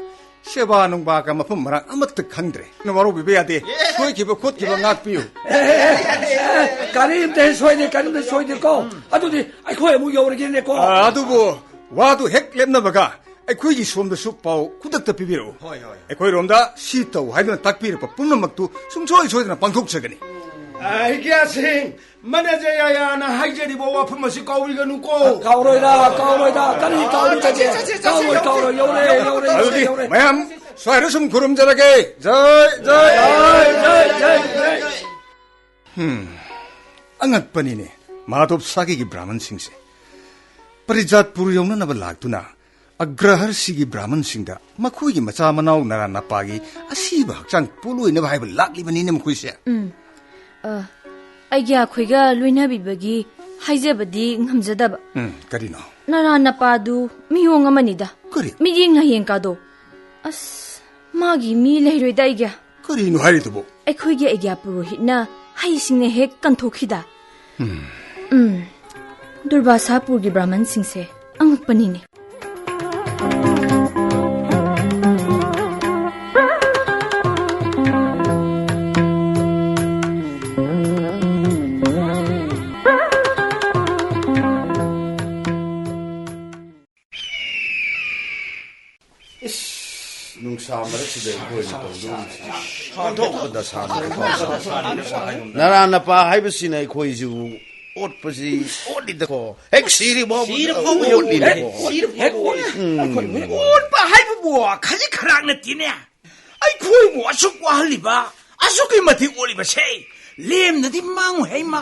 ꯁꯦꯕꯥ ꯅꯨꯡꯕꯥꯒ ꯃꯐꯝ ꯃꯔꯥꯡ ꯑꯃꯠꯇ ꯈꯪꯗ꯭ꯔꯦ꯫ ꯋꯥꯔꯧꯕꯤꯕ ꯌꯥꯗꯦ꯫ ꯁꯣꯏꯈꯤꯕ ꯈꯣꯠꯈꯤꯕ ꯉꯥꯛꯄꯤꯌꯨ꯫ ꯑꯦ, ꯑꯦ, ꯑꯦ, ꯑꯦ, ꯀꯔꯤꯝꯇ ꯍꯦꯛ ꯁꯣꯏꯗꯦ, ꯀꯔꯤꯝꯇ ꯁꯣꯏꯗꯦꯀꯣ꯫ ꯑꯗꯨꯗꯤ ꯑꯩꯈꯣꯏ ꯑꯃꯨꯛ ꯌꯧꯔꯒꯦꯅꯦꯀꯣ꯫ ꯑ, ꯑꯗꯨꯕꯨ ꯋꯥꯗꯨ ꯍꯦꯛ ꯂꯦꯞꯅꯕꯒ ꯑꯩꯈꯣꯏꯒꯤ ꯁꯣꯝꯗꯁꯨ ꯄꯥꯎ ꯈꯨꯗꯛꯇ ꯄꯤꯕꯤꯔꯛꯎ꯫ ꯍꯣꯏ, ꯍꯣꯏ꯫ ꯑꯩꯈꯣꯏꯔꯣꯝꯗ ꯁꯤ ꯇꯧ ꯍꯥꯏꯗꯨꯅ ꯇꯥꯛꯄꯤꯔꯛꯄ ꯄꯨꯝꯅꯃꯛꯇꯨ ꯁꯨꯡꯁꯣꯏ ꯁꯣꯏꯗꯅ ꯄꯥꯡꯊꯣꯛꯆꯒꯅꯤ꯫ ꯑ, ꯍꯤꯒ꯭ꯌꯥꯁꯤꯡ, ꯃꯅꯖꯌꯥꯌꯥꯅ ꯍꯥꯏꯖꯔꯤꯕ ꯋꯥꯐꯝ ꯑꯁꯤ ꯀꯥꯎꯕꯤꯒꯅꯨꯀꯣ꯫ ꯀꯥꯎꯔꯣꯏꯗ, ꯀꯥꯎꯔꯣꯏꯗ, ꯀꯔꯤ ꯀꯥꯎꯔꯣꯏꯗꯒꯦ? ꯆꯠꯁꯤ, ꯆꯠꯁꯤ, ꯆꯠꯁꯤ, ꯀꯥꯎꯔꯣꯏ, ꯌꯧꯔꯦ, ꯀꯥꯎꯔꯣꯏ, ꯌꯧꯔꯦ, ꯌꯧꯔꯦ, ꯑꯗꯨꯗꯤ ꯌꯧꯔꯦ, ꯌꯧꯔꯦ꯫ ꯃꯌꯥꯝ ꯁ꯭ꯋꯥꯏꯗ ꯁꯨꯝ ꯈꯨꯔꯨꯝꯖꯔꯒꯦ꯫ ꯖꯩ, ꯖꯩ꯫ ꯖꯩ, ꯖꯩ, ꯖꯩ, ꯖꯩ꯫ ꯍꯝ, ꯑꯉꯛꯄꯅꯤꯅꯦ, ꯃꯥꯙꯣꯞ ꯁꯥꯒꯩꯒꯤ ꯕ꯭ꯔꯥꯍꯃꯟꯁꯤꯡꯁꯦ꯫ ꯄꯔꯤꯖꯥꯠꯄꯨꯔ ꯌꯧꯅꯅꯕ ꯂꯥꯛꯇꯨꯅ ꯑꯒ꯭ꯔꯍꯔꯁꯤꯒꯤ ꯕ꯭ꯔꯥꯍꯃꯟꯁꯤꯡꯗ ꯃꯈꯣꯏꯒꯤ ꯃꯆꯥ ꯃꯅꯥꯎ ꯅꯔꯥ ꯅꯄꯥꯒꯤ ꯑꯁꯤꯕ ꯍꯛꯆꯥꯡ ꯄꯣꯠꯂꯣꯏꯅꯕ ꯍꯥꯏꯕ ꯂꯥꯛꯂꯤꯕꯅꯤꯅꯦ ꯃꯈꯣꯏꯁꯦ꯫ ꯎꯝ꯫ ꯑ, ꯑꯩꯒ꯭ꯌꯥꯈꯣꯏꯒ ꯂꯣꯏꯅꯕꯤꯕꯒꯤ ꯍꯥꯏꯖꯕꯗꯤ ꯉꯝꯖꯗꯕ꯫ ꯎꯝ, ꯀꯔꯤꯅꯣ? ꯅꯔꯥ ꯅꯄꯥꯗꯨ ꯃꯤꯑꯣꯡ ꯑꯃꯅꯤꯗ꯫ ꯀꯔꯤ? ꯃꯤꯠꯌꯦꯡ ꯅꯥꯌꯦꯡ ꯀꯥꯗꯣ꯫ ꯑꯁ, ꯃꯥꯒꯤ ꯃꯤ ꯂꯩꯔꯣꯏꯗ ꯑꯩꯒꯤ꯫ ꯀꯔꯤꯅꯣ ꯍꯥꯏꯔꯤꯗꯨꯕꯨ? ꯑꯩꯈꯣꯏꯒꯤ ꯑꯩꯒ꯭ꯌꯥ ꯄꯨꯔꯣꯍꯤꯠꯅ ꯍꯩꯁꯤꯡꯅ ꯍꯦꯛ ꯀꯟꯊꯣꯛꯈꯤꯗ꯫ ꯎꯝ꯫ ꯎꯝ꯫ ꯗꯨꯔꯕꯥꯁꯥꯄꯨꯔꯒꯤ ꯕ꯭ꯔꯥꯍꯃꯟꯁꯤꯡꯁꯦ ꯑꯉꯛꯄꯅꯤꯅꯦ꯫ ꯏꯁ, ꯅꯨꯡꯁꯥ ꯃꯔꯛꯁꯤꯗ ꯑꯩꯈꯣꯏꯅ ꯇꯧꯗꯧꯔꯤꯁꯤ꯫ ꯑꯣꯟꯊꯣꯛꯄ ꯗꯁꯥꯅꯤ꯫ ꯅꯔꯥ ꯅꯄꯥ ꯍꯥꯏꯕꯁꯤꯅ ꯑꯩꯈꯣꯏꯁꯨ ꯑꯣꯠꯄꯁꯤ ꯑꯣꯠꯂꯤꯗꯀꯣ꯫ ꯍꯦꯛ ꯁꯤꯔꯤꯕ ꯁꯤꯔ ꯐꯥꯎꯕ ꯑꯣꯠꯂꯤꯗꯀꯣ꯫ ꯍꯦꯛ ꯁꯤꯔ ꯐꯥꯎꯕ ꯑꯣꯠꯂꯤ꯫ ꯎꯝ꯫ ꯑꯩꯈꯣꯏ ꯑꯣꯠꯄ ꯍꯥꯏꯕꯕꯨ ꯈꯖꯤꯛ ꯈꯔꯥꯛ ꯅꯠꯇꯦꯅꯦ꯫ ꯑꯩꯈꯣꯏꯕꯨ ꯑꯁꯨꯛ ꯋꯥꯍꯜꯂꯤꯕ, ꯑꯁꯨꯛꯀꯤ ꯃꯇꯤꯛ ꯑꯣꯠꯂꯤꯕꯁꯦ ꯂꯦꯝꯅꯗꯤ ꯃꯥꯡꯉꯨ ꯍꯦ ꯏꯃꯥ꯫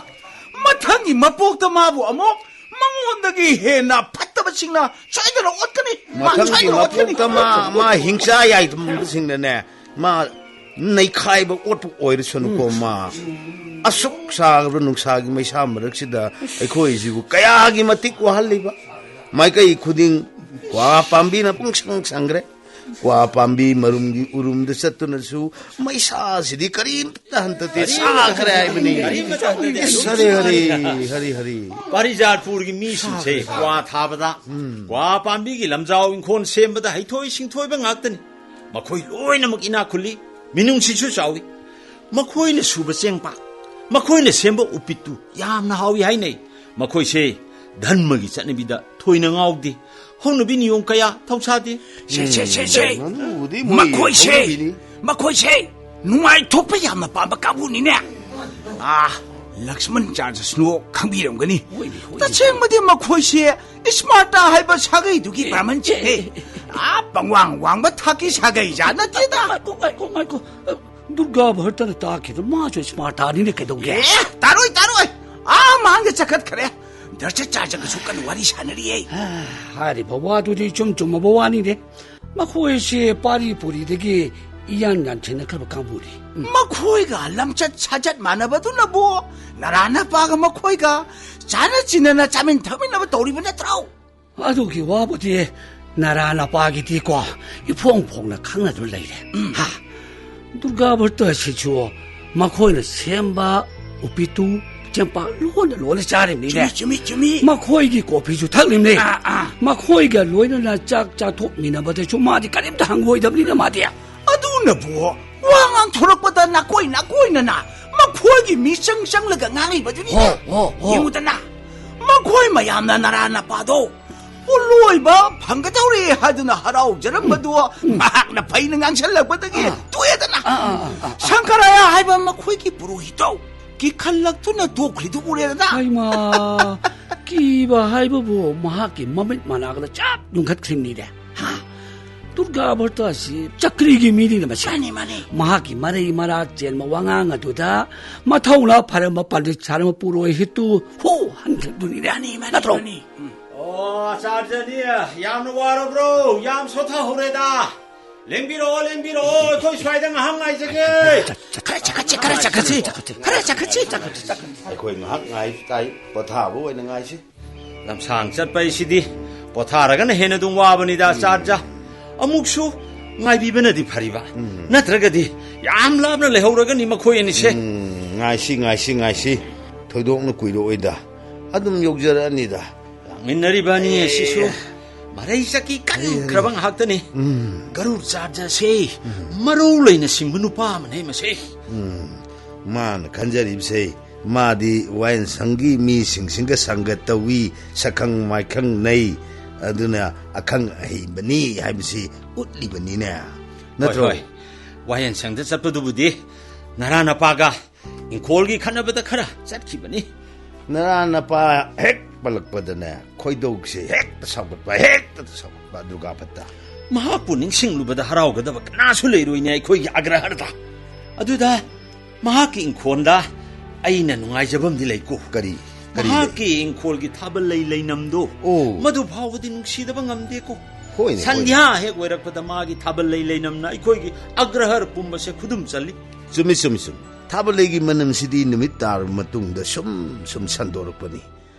ꯃꯊꯪꯒꯤ ꯃꯄꯣꯛꯇ ꯃꯥꯕꯨ ꯑꯃꯨꯛ ꯃꯉꯣꯟꯗꯒꯤ ꯍꯦꯟꯅ ꯐꯠꯇꯕꯁꯤꯡꯅ ꯁꯣꯏꯗꯅ ꯑꯣꯠꯀꯅꯤ꯫ ꯃꯥ ꯃꯊꯪꯒꯤ ꯁꯣꯏꯗꯅ ꯑꯣꯠꯀꯅꯤ꯫ ꯃꯄꯣꯛꯇ ꯃꯥ, ꯃꯥ ꯍꯤꯡꯆꯥ ꯌꯥꯏꯕꯁꯤꯡꯅꯅꯦ, ꯃꯥ ꯅꯩꯈꯥꯏꯕ ꯑꯣꯠꯄ ꯑꯣꯏꯔꯁꯅꯨꯀꯣ, ꯃꯥ꯫ ꯑꯁꯨꯛ ꯁꯥꯈ꯭ꯔꯕ ꯅꯨꯡꯁꯥꯒꯤ ꯃꯩꯁꯥ ꯃꯔꯛꯁꯤꯗ ꯑꯩꯈꯣꯏꯁꯤꯕꯨ ꯀꯌꯥꯒꯤ ꯃꯇꯤꯛ ꯋꯥꯍꯜꯂꯤꯕ꯫ ꯃꯥꯏꯀꯩ ꯈꯨꯗꯤꯡ ꯀ꯭ꯋꯥ ꯄꯥꯝꯕꯤꯅ ꯄꯨꯡꯁꯪ ꯁꯪꯈ꯭ꯔꯦ꯫ ꯀ꯭ꯋꯥ ꯄꯥꯝꯕꯤ ꯃꯔꯨꯝꯒꯤ ꯎꯔꯨꯝꯗ ꯆꯠꯇꯨꯅꯁꯨ ꯃꯩꯁꯥꯁꯤꯗꯤ ꯀꯔꯤꯝꯇ ꯍꯟꯊꯗꯦ, ꯁꯥꯈ꯭ꯔꯦ ꯍꯥꯏꯕꯅꯤ꯫ ꯀꯔꯤꯝꯇ ꯍꯟꯊꯗꯦ꯫ ꯏꯁ, ꯍꯔꯦ, ꯍꯔꯦ, ꯍꯔꯦ, ꯍꯔꯦ꯫ ꯄꯥꯔꯤꯖꯥꯠꯄꯨꯔꯒꯤ ꯃꯤꯁꯤꯡꯁꯦ ꯀ꯭ꯋꯥ ꯊꯥꯕꯗ, ꯎꯝ, ꯀ꯭ꯋꯥ ꯄꯥꯝꯕꯤꯒꯤ ꯂꯝꯖꯥꯎ ꯏꯪꯈꯣꯜ ꯁꯦꯝꯕꯗ ꯍꯩꯊꯣꯏ ꯁꯤꯡꯊꯣꯏꯕ ꯉꯥꯛꯇꯅꯤ꯫ ꯃꯈꯣꯏ ꯂꯣꯏꯅꯃꯛ ꯏꯅꯥꯛ ꯈꯨꯜꯂꯤ, ꯃꯤꯅꯨꯡꯁꯤꯁꯨ ꯆꯥꯎꯏ꯫ ꯃꯈꯣꯏꯅ ꯁꯨꯕ ꯆꯦꯡ ꯄꯥꯛ, ꯃꯈꯣꯏꯅ ꯁꯦꯝꯕ ꯎꯄꯤꯠꯇꯨ ꯌꯥꯝꯅ ꯍꯥꯎꯏ ꯍꯥꯏꯅꯩ꯫ ꯃꯈꯣꯏꯁꯦ ꯙꯔꯃꯒꯤ ꯆꯠꯅꯕꯤꯗ ꯊꯣꯏꯅ ꯉꯥꯎꯗꯦ꯫ ꯍꯧꯅꯕꯤ ꯅꯤꯌꯣꯝ ꯀꯌꯥ ꯊꯧꯁꯥꯗꯦ꯫ ꯁꯦ, ꯁꯦ, ꯁꯦ, ꯁꯦ꯫ ꯎꯝ, ꯃꯗꯨꯕꯨꯗꯤ ꯃꯣꯏ ꯃꯈꯣꯏꯁꯦ, ꯍꯧꯅꯕꯤꯅꯤ꯫ ꯃꯈꯣꯏꯁꯦ ꯅꯨꯡꯉꯥꯏꯊꯣꯛꯄ ꯌꯥꯝꯅ ꯄꯥꯝꯕ ꯀꯥꯡꯕꯨꯅꯤꯅꯦ꯫ ꯑꯥ, ꯂꯛꯁꯃꯟ ꯆꯥꯟꯗ꯭ꯔꯁꯅꯨ ꯈꯪꯕꯤꯔꯝꯒꯅꯤ꯫ ꯍꯣꯏꯅꯦ, ꯍꯣꯏꯅꯦ꯫ ꯇꯁꯦꯡꯕꯗꯤ ꯃꯈꯣꯏꯁꯦ ꯏꯁꯃꯥꯔꯇꯥ ꯍꯥꯏꯕ ꯁꯥꯒꯩꯗꯨꯒꯤ ꯑꯦ, ꯕ꯭ꯔꯥꯍꯃꯟꯁꯤꯡꯅꯦ꯫ ꯑꯦ, ꯑꯦ, ꯑꯦ꯫ ꯑꯥ, ꯄꯪꯋꯥꯡ ꯋꯥꯡꯕ ꯊꯥꯛꯀꯤ ꯁꯥꯒꯩ ꯖꯥꯠ ꯅꯠꯇꯦꯗ꯫ ꯉꯥꯏꯈꯣ, ꯉꯥꯏꯈꯣ, ꯉꯥꯏꯈꯣ꯫ ꯗꯨꯔꯒꯥ ꯚꯔꯇꯅ ꯇꯥꯈꯤꯗ ꯃꯥꯁꯨ ꯏꯁꯃꯥꯔꯇꯥꯅꯤꯅꯦ, ꯀꯩꯗꯧꯒꯦ? ꯑꯦ, ꯇꯥꯔꯣꯏ, ꯇꯥꯔꯣꯏ꯫ ꯑꯥ, ꯃꯥꯡꯗ ꯆꯠꯈꯠꯈ꯭ꯔꯦ꯫ ꯗꯔꯆꯠ ꯆꯥꯖꯒꯁꯨ ꯀꯟꯅ ꯋꯥꯔꯤ ꯁꯥꯟꯅꯔꯤꯌꯦ꯫ ꯍꯥꯏꯔꯤꯕ ꯋꯥꯗꯨꯗꯤ ꯏꯆꯨꯝ ꯆꯨꯝꯃꯕ ꯋꯥꯅꯤꯅꯦ꯫ ꯃꯈꯣꯏꯁꯦ ꯄꯥꯔꯤ ꯄꯨꯔꯤꯗꯒꯤ ꯏꯌꯥꯟ ꯌꯥꯟꯁꯤꯟꯅꯈ꯭ꯔꯕ ꯀꯥꯡꯕꯨꯅꯤ꯫ ꯎꯝ꯫ ꯃꯈꯣꯏꯒ ꯂꯝꯆꯠ ꯁꯥꯖꯠ ꯃꯥꯟꯅꯕꯗꯨꯅꯕꯨ ꯅꯔꯥ ꯅꯄꯥꯒ ꯃꯈꯣꯏꯒ ꯆꯥꯅ ꯆꯤꯟꯅꯅ ꯆꯥꯃꯤꯟ ꯊꯛꯃꯤꯟꯅꯕ ꯇꯧꯔꯤꯕ ꯅꯠꯇ꯭ꯔꯣ? ꯑꯗꯨꯒꯤ ꯋꯥꯕꯨꯗꯤ ꯅꯔꯥ ꯅꯄꯥꯒꯤꯗꯤꯀꯣ ꯏꯐꯣꯡ ꯐꯣꯡꯅ ꯈꯪꯅꯗꯨꯅ ꯂꯩꯔꯦ꯫ ꯎꯝ꯫ ꯍꯥ? ꯗꯨꯔꯒꯥ ꯚꯠꯇ ꯑꯁꯤꯁꯨ ꯃꯈꯣꯏꯅ ꯁꯦꯝꯕ ꯎꯄꯤꯇꯨ ꯆꯦꯡꯄꯥꯛ ꯂꯣꯟꯅ ꯂꯣꯟꯅ ꯆꯥꯔꯤꯕꯅꯤꯅꯦ꯫ ꯆꯨꯝꯃꯤ, ꯆꯨꯝꯃꯤ, ꯆꯨꯝꯃꯤ꯫ ꯃꯈꯣꯏꯒꯤ ꯀꯣꯐꯤꯁꯨ ꯊꯛꯂꯤꯕꯅꯤ꯫ ꯑꯥ, ꯑꯥ꯫ ꯃꯈꯣꯏꯒ ꯂꯣꯏꯅꯅ ꯆꯥꯛ ꯆꯥꯊꯣꯛꯃꯤꯟꯅꯕꯗꯁꯨ ꯃꯥꯗꯤ ꯀꯔꯤꯝꯇ ꯍꯪꯒꯣꯏꯗꯕꯅꯤꯅ ꯃꯥꯗꯤ꯫ ꯑꯗꯨꯅꯕꯨ ꯋꯥ ꯉꯥꯡꯊꯣꯔꯛꯄꯗ ꯅꯥꯀꯣꯏ ꯅꯥꯀꯣꯏꯅꯅ ꯃꯈꯣꯏꯒꯤ ꯃꯤꯆꯪ ꯆꯪꯂꯒ ꯉꯥꯡꯂꯤꯕꯗꯨꯅꯤ꯫ ꯍꯣ, ꯍꯣ, ꯍꯣ꯫ ꯌꯦꯡꯉꯨꯗꯅ, ꯃꯈꯣꯏ ꯃꯌꯥꯝꯅ ꯅꯔꯥ ꯅꯄꯥꯗꯣ ꯄꯣꯠꯂꯣꯏꯕ ꯐꯪꯒꯗꯧꯔꯦ ꯍꯥꯏꯗꯨꯅ ꯍꯔꯥꯎꯖꯔꯝꯕꯗꯨ ꯎꯝ, ꯎꯝ꯫ ꯃꯍꯥꯛꯅ ꯐꯩꯅ ꯉꯥꯡꯁꯜꯂꯛꯄꯗꯒꯤ ꯑꯥ꯫ ꯇꯣꯛꯑꯦꯗꯅ꯫ ꯑꯥ, ꯑꯥ, ꯑꯥ, ꯑꯥ, ꯑꯥ꯫ ꯁꯪꯀꯔꯥꯌꯥ ꯍꯥꯏꯕ ꯃꯈꯣꯏꯒꯤ ꯄꯨꯔꯣꯍꯤꯠꯇꯣ ꯀꯤꯈꯜꯂꯛꯇꯨꯅ ꯇꯣꯛꯈ꯭ꯔꯤꯗꯨ ꯎꯔꯦꯗꯅ꯫ ꯍꯩꯃꯥ, ꯀꯤꯕ ꯍꯥꯏꯕꯕꯨ ꯃꯍꯥꯛꯀꯤ ꯃꯃꯤꯠ ꯃꯅꯥꯛꯇ ꯆꯞ ꯌꯨꯡꯈꯠꯈ꯭ꯔꯤꯕꯅꯤꯅꯦ꯫ ꯍꯥ? ꯗꯨꯔꯒꯥ ꯚꯠꯇ ꯑꯁꯤ ꯆꯀ꯭ꯔꯤꯒꯤ ꯃꯤꯅꯤꯅ ꯃꯁꯤ꯫ ꯃꯥꯅꯤ, ꯃꯥꯅꯤ꯫ ꯃꯍꯥꯛꯀꯤ ꯃꯔꯩ ꯃꯔꯥ ꯆꯦꯟꯕ ꯋꯥꯉꯥꯡ ꯑꯗꯨꯗ ꯃꯊꯧꯅꯥ ꯐꯔꯝꯕ ꯄꯟꯗꯤꯠ ꯁꯥꯔꯝꯕ ꯄꯨꯔꯣꯍꯤꯠꯇꯨ ꯍꯨ ꯍꯟꯈ꯭ꯔꯤꯗꯨꯅꯤꯅꯦ꯫ ꯃꯥꯅꯤ, ꯃꯥꯅꯤ, ꯅꯠꯇ꯭ꯔꯣ? ꯃꯥꯅꯤ꯫ ꯎꯝ꯫ ꯑꯣ, ꯑꯥꯆꯥꯔꯌꯅꯤ, ꯌꯥꯝꯅ ꯋꯥꯔꯕ꯭ꯔꯣ? ꯌꯥꯝ ꯁꯣꯊꯍꯧꯔꯦꯗ꯫ ꯂꯦꯡꯕꯤꯔꯛꯑꯣ, ꯂꯦꯡꯕꯤꯔꯛꯑꯣ, ꯑꯩꯈꯣꯏ ꯁ꯭ꯋꯥꯏꯗ ꯉꯥꯏꯍꯥꯛ ꯉꯥꯏꯖꯒꯦ꯫ ꯈꯔ ꯆꯠꯈꯠꯁꯤ, ꯈꯔ ꯆꯠꯈꯠꯁꯤ, ꯈꯔ ꯆꯠꯈꯠꯁꯤ, ꯆꯠꯈꯠꯁꯤ, ꯆꯠꯈꯠꯁꯤ꯫ ꯑꯩꯈꯣꯏ ꯉꯥꯏꯍꯥꯛ ꯉꯥꯏ ꯇꯥꯏ, ꯄꯣꯊꯥꯕ ꯑꯣꯏꯅ ꯉꯥꯏꯁꯤ꯫ ꯂꯝꯁꯥꯡ ꯆꯠꯄ ꯍꯥꯏꯁꯤꯗꯤ ꯄꯣꯊꯥꯔꯒꯅ ꯍꯦꯟꯅ ꯑꯗꯨꯝ ꯋꯥꯕꯅꯤꯗ, ꯎꯝ꯫ ꯑꯥꯆꯥꯔꯌ꯫ ꯑꯃꯨꯛꯁꯨ ꯉꯥꯏꯕꯤꯕꯅꯗꯤ ꯐꯔꯤꯕ꯫ ꯎꯝ꯫ ꯅꯠꯇ꯭ꯔꯒꯗꯤ ꯌꯥꯝ ꯂꯥꯞꯅ ꯂꯩꯍꯧꯔꯒꯅꯤ ꯃꯈꯣꯏ ꯑꯅꯤꯁꯦ꯫ ꯎꯝ, ꯉꯥꯏꯁꯤ, ꯉꯥꯏꯁꯤ, ꯉꯥꯏꯁꯤ꯫ ꯊꯣꯏꯗꯣꯛꯅ ꯀꯨꯏꯔꯛꯑꯣꯏꯗ꯫ ꯑꯗꯨꯝ ꯌꯧꯖꯔꯛꯑꯅꯤꯗ꯫ ꯂꯥꯛꯃꯤꯟꯅꯔꯤꯕ ꯑꯅꯤ ꯑꯁꯤꯁꯨ ꯑꯦ꯫ ꯃꯔꯩ ꯆꯠꯈꯤ ꯀꯟꯈ꯭ꯔꯕ ꯑꯦ꯫ ꯉꯥꯏꯍꯥꯛꯇꯅꯤ꯫ ꯎꯝ꯫ ꯒꯔꯨꯔ ꯑꯥꯆꯥꯔꯌꯁꯦ ꯎꯝ꯫ ꯃꯔꯧ ꯂꯩꯅ ꯁꯤꯡꯕ ꯅꯨꯄꯥ ꯑꯃꯅꯦ ꯃꯁꯦ꯫ ꯎꯝ꯫ ꯃꯥꯅ ꯈꯟꯖꯔꯤꯕꯁꯦ, ꯃꯥꯗꯤ ꯋꯥꯌꯦꯜ ꯁꯪꯒꯤ ꯃꯤꯁꯤꯡꯁꯤꯡꯒ ꯁꯪꯒ ꯇꯧꯏ, ꯁꯛꯈꯪ ꯃꯥꯏꯈꯪ ꯅꯩ, ꯑꯗꯨꯅ ꯑꯈꯪ ꯑꯍꯩꯕꯅꯤ ꯍꯥꯏꯕꯁꯤ ꯎꯠꯂꯤꯕꯅꯤꯅꯦ꯫ ꯍꯣꯏ, ꯅꯠꯇ꯭ꯔꯣ? ꯍꯣꯏ꯫ ꯋꯥꯌꯦꯜ ꯁꯪꯗ ꯆꯠꯄꯗꯨꯕꯨꯗꯤ ꯅꯔꯥ ꯅꯄꯥꯒ ꯏꯪꯈꯣꯜꯒꯤ ꯈꯠꯅꯕꯗ ꯈꯔ ꯆꯠꯈꯤꯕꯅꯤ꯫ ꯅꯔꯥ ꯅꯄꯥ ꯍꯦꯛ ꯄꯜꯂꯛꯄꯗꯅꯦ, ꯈꯣꯏꯗꯧꯁꯦ ꯍꯦꯛꯇ ꯁꯥꯎꯒꯠꯄ, ꯍꯦꯛꯇ ꯁꯥꯎꯒꯠꯄ, ꯗꯨꯔꯒꯥ ꯚꯠꯇ꯫ ꯃꯍꯥꯛꯄꯨ ꯅꯤꯡꯁꯤꯡꯂꯨꯕꯗ ꯍꯔꯥꯎꯒꯗꯕ ꯀꯅꯥꯁꯨ ꯂꯩꯔꯣꯏꯅꯦ ꯑꯩꯈꯣꯏꯒꯤ ꯑꯒ꯭ꯔꯍꯔꯗ꯫ ꯑꯗꯨꯗ ꯃꯍꯥꯛꯀꯤ ꯏꯪꯈꯣꯜꯗ ꯑꯩꯅ ꯅꯨꯡꯉꯥꯏꯖꯕ ꯑꯃꯗꯤ ꯂꯩꯀꯣ꯫ ꯀꯔꯤ? ꯀꯔꯤ ꯂꯩ? ꯃꯍꯥꯛꯀꯤ ꯏꯪꯈꯣꯜꯒꯤ ꯊꯥꯕꯜ ꯂꯩ ꯂꯩꯅꯝꯗꯣ, ꯑꯣ꯫ ꯃꯗꯨ ꯐꯥꯎꯕꯗꯤ ꯅꯨꯡꯁꯤꯗꯕ ꯉꯝꯗꯦꯀꯣ꯫ ꯍꯣꯏꯅꯦ, ꯁꯟꯙ꯭ꯌꯥ ꯍꯣꯏꯅꯦ꯫ ꯍꯦꯛ ꯑꯣꯏꯔꯛꯄꯗ ꯃꯥꯒꯤ ꯊꯥꯕꯜ ꯂꯩ ꯂꯩꯅꯝꯅ ꯑꯩꯈꯣꯏꯒꯤ ꯑꯒ꯭ꯔꯍꯔ ꯄꯨꯝꯕꯁꯦ ꯈꯨꯗꯨꯝ ꯆꯜꯂꯤ꯫ ꯆꯨꯝꯃꯤ, ꯆꯨꯝꯃꯤ, ꯆꯨꯝꯃꯤ꯫ ꯊꯥꯕꯜ ꯂꯩꯒꯤ ꯃꯅꯝꯁꯤꯗꯤ ꯅꯨꯃꯤꯠ ꯇꯥꯔꯕ ꯃꯇꯨꯡꯗ ꯁꯨꯝ ꯁꯨꯝ ꯁꯟꯗꯣꯔꯛꯄꯅꯤ꯫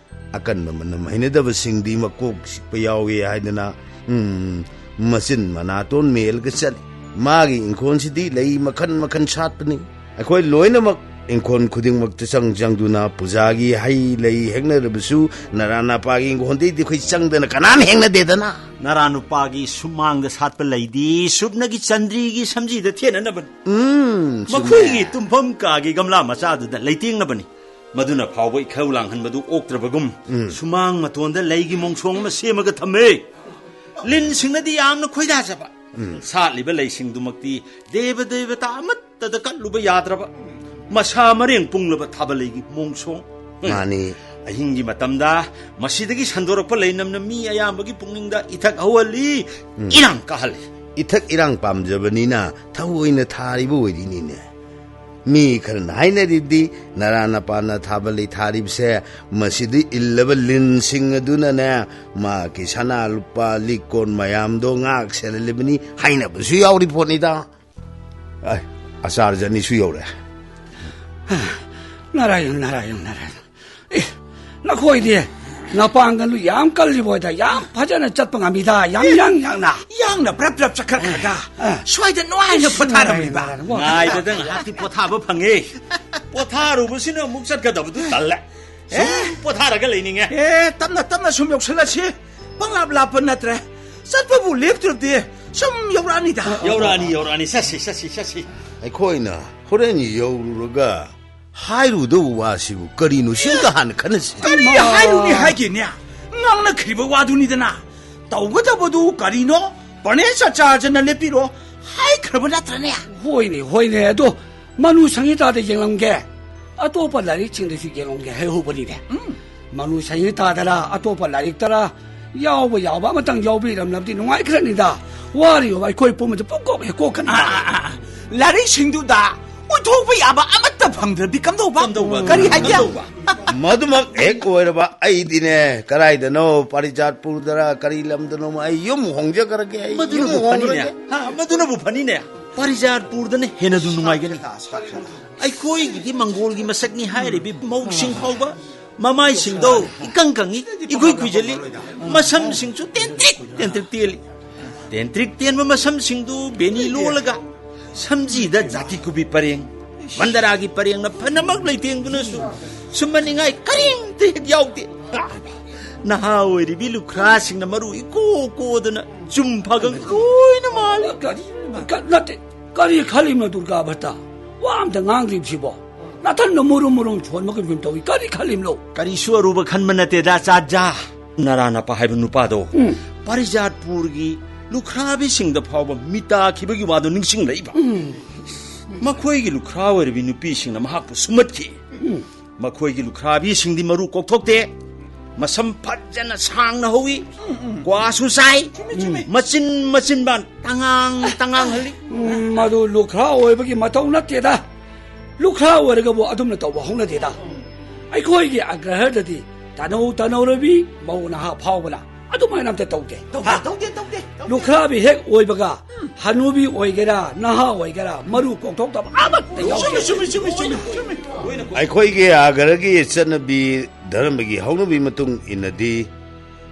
ꯑꯀꯟꯕ ꯃꯅꯝ ꯍꯩꯅꯗꯕꯁꯤꯡꯗꯤ ꯃꯀꯣꯛ ꯆꯤꯛꯄ ꯌꯥꯎꯏ ꯍꯥꯏꯗꯅ, ꯎꯝ, ꯃꯆꯤꯟ ꯃꯅꯥꯇꯣꯟ ꯃꯦꯜꯂꯒ ꯆꯠꯂꯤ꯫ ꯃꯥꯒꯤ ꯏꯪꯈꯣꯜꯁꯤꯗꯤ ꯂꯩ ꯃꯈꯟ ꯃꯈꯟ ꯁꯥꯠꯄꯅꯤ꯫ ꯑꯩꯈꯣꯏ ꯂꯣꯏꯅꯃꯛ ꯏꯪꯈꯣꯜ ꯈꯨꯗꯤꯡꯃꯛꯇ ꯆꯪ ꯆꯪꯗꯨꯅ ꯄꯨꯖꯥꯒꯤ ꯍꯩ ꯂꯩ ꯍꯦꯛꯅꯔꯕꯁꯨ ꯅꯔꯥ ꯅꯄꯥꯒꯤ ꯏꯪꯈꯣꯜꯗꯩꯗꯤ ꯑꯩꯈꯣꯏ ꯆꯪꯗꯅ ꯀꯅꯥꯝ ꯍꯦꯛꯅꯗꯦꯗꯅ꯫ ꯅꯔꯥ ꯅꯨꯄꯥꯒꯤ ꯁꯨꯃꯥꯡꯗ ꯁꯥꯠꯄ ꯂꯩꯗꯤ ꯁꯨꯞꯅꯒꯤ ꯆꯟꯗ꯭ꯔꯤꯒꯤ ꯁꯝꯖꯤꯗ ꯊꯦꯠꯅꯅꯕꯅꯤ꯫ ꯎꯝ, ꯆꯨꯝꯃꯦ꯫ ꯃꯈꯣꯏꯒꯤ ꯇꯨꯝꯐꯝ ꯀꯥꯒꯤ ꯒꯝꯂꯥ ꯃꯆꯥꯗꯨꯗ ꯂꯩꯇꯦꯡꯅꯕꯅꯤ꯫ ꯃꯗꯨꯅ ꯐꯥꯎꯕ ꯏꯈꯧ ꯂꯥꯡꯍꯟꯕꯗꯨ ꯑꯣꯛꯇ꯭ꯔꯕꯒꯨꯝ, ꯎꯝ꯫ ꯁꯨꯃꯥꯡ ꯃꯇꯣꯟꯗ ꯂꯩꯒꯤ ꯃꯣꯡꯁꯣꯡ ꯑꯃ ꯁꯦꯝꯃꯒ ꯊꯝꯃꯦ꯫ ꯂꯤꯟꯁꯤꯡꯅꯗꯤ ꯌꯥꯝꯅ ꯈꯣꯏꯗꯥꯖꯕ꯫ ꯎꯝ꯫ ꯁꯥꯠꯂꯤꯕ ꯂꯩꯁꯤꯡꯗꯨꯃꯛꯇꯤ ꯗꯦꯕ ꯗꯦꯕꯇꯥ ꯑꯃꯠꯇꯗ ꯀꯠꯂꯨꯕ ꯌꯥꯗ꯭ꯔꯕ, ꯃꯁꯥ ꯃꯔꯦꯡ ꯄꯨꯡꯂꯕ ꯊꯥꯕꯜ ꯂꯩꯒꯤ ꯃꯣꯡꯁꯣꯡ꯫ ꯃꯥꯅꯤ꯫ ꯑꯍꯤꯡꯒꯤ ꯃꯇꯝꯗ ꯃꯁꯤꯗꯒꯤ ꯁꯟꯗꯣꯔꯛꯄ ꯂꯩꯅꯝꯅ ꯃꯤ ꯑꯌꯥꯝꯕꯒꯤ ꯄꯨꯛꯅꯤꯡꯗ ꯏꯊꯛ ꯍꯧꯍꯜꯂꯤ, ꯎꯝ꯫ ꯏꯔꯥꯡ ꯀꯥꯍꯜꯂꯤ꯫ ꯏꯊꯛ ꯏꯔꯥꯡ ꯄꯥꯝꯖꯕꯅꯤꯅ ꯊꯑꯣꯏꯅ ꯊꯥꯔꯤꯕ ꯑꯣꯏꯔꯤꯅꯤꯅꯦ꯫ ꯃꯤ ꯈꯔꯅ ꯍꯥꯏꯅꯔꯤꯗꯤ, ꯅꯔꯥ ꯅꯄꯥꯅ ꯊꯥꯕꯜ ꯂꯩ ꯊꯥꯔꯤꯕꯁꯦ, ꯃꯁꯤꯗ ꯏꯜꯂꯕ ꯂꯤꯟꯁꯤꯡ ꯑꯗꯨꯅꯅꯦ, ꯃꯍꯥꯛꯀꯤ ꯁꯅꯥ ꯂꯨꯄꯥ ꯂꯤꯛꯀꯣꯟ ꯃꯌꯥꯝꯗꯣ ꯉꯥꯛ ꯁꯦꯜꯍꯜꯂꯤꯕꯅꯤ ꯍꯥꯏꯅꯕꯁꯨ ꯌꯥꯎꯔꯤ ꯄꯣꯠꯅꯤꯗ꯫ ꯑꯥꯏ, ꯑꯆꯥꯔ ꯖꯅꯤꯁꯨ ꯌꯧꯔꯦ꯫ ꯅꯥꯔꯥꯌꯟ, ꯅꯥꯔꯥꯌꯟ, ꯅꯥꯔꯥꯌꯟ꯫ ꯑꯦ, ꯅꯈꯣꯏꯗꯤ ꯅꯄꯥꯡꯒꯜꯗꯨ ꯌꯥꯝ ꯀꯜꯂꯤꯕꯣꯏꯗ, ꯌꯥꯝ ꯐꯖꯅ ꯆꯠꯄ ꯉꯝꯃꯤꯗ, ꯌꯥꯝ ꯌꯥꯡ ꯌꯥꯡꯅ꯫ ꯌꯥꯡꯅ ꯄ꯭ꯔꯞ ꯄ꯭ꯔꯞ ꯆꯠꯈꯠꯈ꯭ꯔꯒ ꯑ꯫ ꯁ꯭ꯋꯥꯏꯗ ꯅꯨꯡꯉꯥꯏꯅ ꯑꯁ, ꯄꯣꯊꯥꯔꯝꯂꯤꯕ꯫ ꯅꯨꯡꯉꯥꯏꯔꯦ, ꯅꯨꯡꯉꯥꯏꯔꯦ꯫ ꯉꯥꯏꯗꯗ ꯉꯥꯏꯍꯥꯛꯇꯤ ꯄꯣꯊꯥꯕ ꯐꯪꯉꯦ꯫ ꯄꯣꯊꯥꯔꯨꯕꯁꯤꯅ ꯑꯃꯨꯛ ꯆꯠꯀꯗꯕꯗꯨ ꯇꯜꯂꯦ꯫ ꯁꯨꯝ ꯑꯦ? ꯄꯣꯊꯥꯔꯒ ꯂꯩꯅꯤꯡꯉꯦ꯫ ꯑꯦ, ꯇꯞꯅ ꯇꯞꯅ ꯁꯨꯝ ꯌꯧꯁꯜꯂꯁꯤ꯫ ꯄꯪꯂꯥꯞ ꯂꯥꯞꯄ ꯅꯠꯇ꯭ꯔꯦ꯫ ꯆꯠꯄꯕꯨ ꯂꯦꯞꯇ꯭ꯔꯗꯤ ꯁꯨꯝ ꯌꯧꯔꯛꯑꯅꯤꯗ꯫ ꯌꯧꯔꯛꯑꯅꯤ, ꯌꯧꯔꯛꯑꯅꯤ꯫ ꯆꯠꯁꯤ, ꯆꯠꯁꯤ, ꯆꯠꯁꯤ꯫ ꯑꯩꯈꯣꯏꯅ ꯍꯣꯔꯦꯟ ꯌꯧꯔꯨꯔꯒ ꯍꯥꯏꯔꯨꯗꯧꯕ ꯋꯥꯁꯤꯕꯨ ꯀꯔꯤꯅꯣ? ꯁꯤꯝꯇ ꯍꯥꯟꯅ ꯈꯟꯅꯁꯤ꯫ ꯀꯔꯤ ꯑꯃ ꯍꯥꯏꯔꯨꯅꯤ ꯍꯥꯏꯒꯦꯅꯦ? ꯉꯥꯡꯅꯈ꯭ꯔꯤꯕ ꯋꯥꯗꯨꯅꯤꯗꯅ꯫ ꯇꯧꯒꯗꯕꯗꯨ ꯀꯔꯤꯅꯣ? ꯄ꯭ꯔꯅꯦꯁ ꯑꯆꯥꯔꯖꯅ ꯂꯦꯞꯄꯤꯔꯣ ꯍꯥꯏꯈ꯭ꯔꯕ ꯅꯠꯇ꯭ꯔꯅꯦ? ꯍꯣꯏꯅꯦ, ꯍꯣꯏꯅꯦ꯫ ꯑꯗꯣ ꯃꯅꯨ ꯁꯪꯍꯤꯇꯥꯗ ꯌꯦꯡꯂꯝꯒꯦ꯫ ꯑꯇꯣꯞꯄ ꯂꯥꯏꯔꯤꯛꯁꯤꯡꯗꯁꯨ ꯌꯦꯡꯂꯝꯒꯦ ꯍꯥꯏꯍꯧꯕꯅꯤꯅꯦ꯫ ꯎꯝ꯫ ꯃꯅꯨ ꯁꯪꯍꯤꯇꯥꯗꯔ ꯑꯇꯣꯞꯄ ꯂꯥꯏꯔꯤꯛꯇꯔ ꯌꯥꯎꯕ ꯌꯥꯕ ꯑꯃꯇꯪ ꯌꯥꯎꯕꯤꯔꯝꯂꯕꯗꯤ ꯅꯨꯡꯉꯥꯏꯈ꯭ꯔꯅꯤꯗ꯫ ꯋꯥꯔꯤꯕ ꯑꯩꯈꯣꯏ ꯄꯨꯝꯕꯗ ꯄꯨꯡꯀꯣꯛ ꯍꯦꯛ ꯀꯣꯛꯀꯅꯤꯗ꯫ ꯑꯥ, ꯑꯥ, ꯑꯥ, ꯑꯥ꯫ ꯂꯥꯏꯔꯤꯛꯁꯤꯡꯗꯨꯗ ꯄꯨꯊꯣꯛꯄ ꯌꯥꯕ ꯑꯃꯠꯇ ꯐꯪꯗ꯭ꯔꯗꯤ ꯀꯝꯗꯧꯕ? ꯀꯝꯗꯧꯕ? ꯀꯔꯤ ꯍꯥꯏꯒꯦ? ꯀꯝꯗꯧꯕ? ꯃꯗꯨꯃꯛ ꯍꯦꯛ ꯑꯣꯏꯔꯕ, ꯑꯩꯗꯤꯅꯦ, ꯀꯗꯥꯏꯗꯅꯣ, ꯄꯥꯔꯤꯖꯥꯠꯄꯨꯔꯗꯔ ꯀꯔꯤ ꯂꯝꯗꯅꯣ ꯑꯩ ꯌꯨꯝ ꯍꯣꯡꯖꯈ꯭ꯔꯒꯦ, ꯑꯩ ꯌꯨꯝ ꯃꯗꯨꯅꯕꯨ ꯐꯅꯤꯅꯦ꯫ ꯍꯣꯡꯈ꯭ꯔꯒꯦ꯫ ꯍꯥ, ꯃꯗꯨꯅꯕꯨ ꯐꯅꯤꯅꯦ꯫ ꯄꯥꯔꯤꯖꯥꯠꯄꯨꯔꯗꯅ ꯍꯦꯟꯅ ꯑꯗꯨꯝ ꯅꯨꯡꯉꯥꯏꯒꯅꯤ꯫ ꯑꯩꯈꯣꯏꯒꯤꯗꯤ ꯃꯪꯒꯣꯜꯒꯤ ꯃꯁꯛꯅꯤ ꯍꯥꯏꯔꯤꯕꯤ ꯃꯧꯁꯤꯡ ꯐꯥꯎꯕ ꯃꯃꯥꯏꯁꯤꯡꯗꯣ ꯏꯀꯪ ꯀꯪꯉꯤ, ꯏꯈꯨꯏ ꯈꯨꯏꯖꯜꯂꯤ, ꯃꯁꯝꯁꯤꯡꯁꯨ ꯇꯦꯟꯇ꯭ꯔꯤꯛ ꯇꯦꯟꯇ꯭ꯔꯤꯛ ꯇꯦꯜꯂꯤ꯫ ꯇꯦꯟꯇ꯭ꯔꯤꯛ ꯇꯦꯟꯕ ꯃꯁꯝꯁꯤꯡꯗꯨ ꯕꯦꯅꯤ ꯂꯣꯜꯂꯒ ꯁꯝꯖꯤꯗ ꯖꯥꯇꯤ ꯀꯨꯕꯤ ꯄꯔꯦꯡ, ꯃꯟꯗꯔꯥꯒꯤ ꯄꯔꯦꯡꯅ ꯐꯅꯃꯛ ꯂꯩꯇꯦꯡꯗꯨꯅꯁꯨ ꯁꯨꯝꯍꯟꯅꯤꯡꯉꯥꯏ ꯀꯔꯤꯝꯇ ꯍꯦꯛ ꯌꯥꯎꯗꯦ꯫ ꯅꯍꯥ ꯑꯣꯏꯔꯤꯕꯤ ꯂꯨꯈ꯭ꯔꯥꯁꯤꯡꯅ ꯃꯔꯨ ꯏꯀꯣ ꯀꯣꯗꯨꯅ ꯆꯨꯝ ꯐꯥꯒꯪ ꯂꯣꯏꯅ ꯃꯥꯜꯂꯤ꯫ ꯀꯔꯤ, ꯀ-, ꯅꯠꯇꯦ, ꯀꯔꯤ ꯈꯜꯂꯤꯕꯅꯣ ꯗꯨꯔꯒꯥ ꯚꯠꯇ? ꯋꯥ ꯑꯝꯇ ꯉꯥꯡꯗ꯭ꯔꯤꯕꯁꯤꯕꯣ? ꯅꯥꯊꯟꯗ ꯃꯨꯔꯨꯝ ꯃꯨꯔꯨꯝ ꯁꯣꯟꯕꯒꯨꯝ ꯁꯨꯝ ꯇꯧꯏ꯫ ꯀꯔꯤ ꯈꯜꯂꯤꯕꯅꯣ? ꯀꯔꯤꯁꯨ ꯑꯔꯨꯕ ꯈꯟꯕ ꯅꯠꯇꯦꯗ, ꯆꯥꯖꯥ꯫ ꯅꯔꯥ ꯅꯄꯥ ꯍꯥꯏꯕ ꯅꯨꯄꯥꯗꯣ ꯎꯝ꯫ ꯄꯥꯔꯤꯖꯥꯠꯄꯨꯔꯒꯤ ꯂꯨꯈ꯭ꯔꯥꯕꯤꯁꯤꯡꯗ ꯐꯥꯎꯕ ꯃꯤ ꯇꯥꯈꯤꯕꯒꯤ ꯋꯥꯗꯣ ꯅꯤꯡꯁꯤꯡꯂꯛꯏꯕ꯫ ꯎꯝ꯫ ꯃꯈꯣꯏꯒꯤ ꯂꯨꯈ꯭ꯔꯥ ꯑꯣꯏꯔꯕꯤ ꯅꯨꯄꯤꯁꯤꯡꯅ ꯃꯍꯥꯛꯄꯨ ꯁꯨꯝꯍꯠꯈꯤ꯫ ꯎꯝ꯫ ꯃꯈꯣꯏꯒꯤ ꯂꯨꯈ꯭ꯔꯥꯕꯤꯁꯤꯡꯗꯤ ꯃꯔꯨ ꯀꯣꯛꯊꯣꯛꯇꯦ, ꯃꯁꯝ ꯐꯖꯅ ꯁꯥꯡꯅ ꯍꯧꯏ, ꯎꯝ, ꯎꯝ꯫ ꯀ꯭ꯋꯥꯁꯨ ꯆꯥꯏ, ꯆꯨꯝꯃꯤ, ꯆꯨꯝꯃꯤ꯫ ꯃꯆꯤꯟ ꯃꯆꯤꯟꯕꯥꯟ ꯇꯉꯥꯡ ꯇꯉꯥꯡ ꯍꯜꯂꯤ꯫ ꯎꯝ, ꯃꯗꯨ ꯂꯨꯈ꯭ꯔꯥ ꯑꯣꯏꯕꯒꯤ ꯃꯇꯧ ꯅꯠꯇꯦꯗ꯫ ꯂꯨꯈ꯭ꯔꯥ ꯑꯣꯏꯔꯒꯕꯨ ꯑꯗꯨꯝꯅ ꯇꯧꯕ ꯍꯧꯅꯗꯦꯗ꯫ ꯑꯩꯈꯣꯏꯒꯤ ꯑꯒ꯭ꯔꯍꯗꯗꯤ ꯇꯅꯧ ꯇꯅꯧꯔꯕꯤ ꯃꯧ ꯅꯍꯥ ꯐꯥꯎꯕꯅ ꯑꯗꯨꯃꯥꯏꯅ ꯑꯝꯇ ꯇꯧꯗꯦ꯫ ꯇꯧꯗꯦ, ꯍꯥ? ꯇꯧꯗꯦ, ꯇꯧꯗꯦ, ꯇꯧꯗꯦ꯫ ꯂꯨꯈ꯭ꯔꯥꯕꯤ ꯍꯦꯛ ꯑꯣꯏꯕꯒ ꯍꯅꯨꯕꯤ ꯑꯣꯏꯒꯦꯔꯥ, ꯅꯍꯥ ꯑꯣꯏꯒꯦꯔꯥ, ꯃꯔꯨ ꯀꯣꯛꯊꯣꯛꯇꯕ ꯑꯃꯠꯇ ꯌꯥꯎꯗꯦ꯫ ꯆꯨꯝꯃꯤ, ꯆꯨꯝꯃꯤ, ꯆꯨꯝꯃꯤ, ꯆꯨꯝꯃꯤ, ꯆꯨꯝꯃꯤ꯫ ꯑꯩꯈꯣꯏꯒꯤ ꯑꯒ꯭ꯔꯒꯤ ꯆꯠꯅꯕꯤ ꯙꯔꯃꯒꯤ ꯍꯧꯅꯕꯤ ꯃꯇꯨꯡ ꯏꯟꯅꯗꯤ,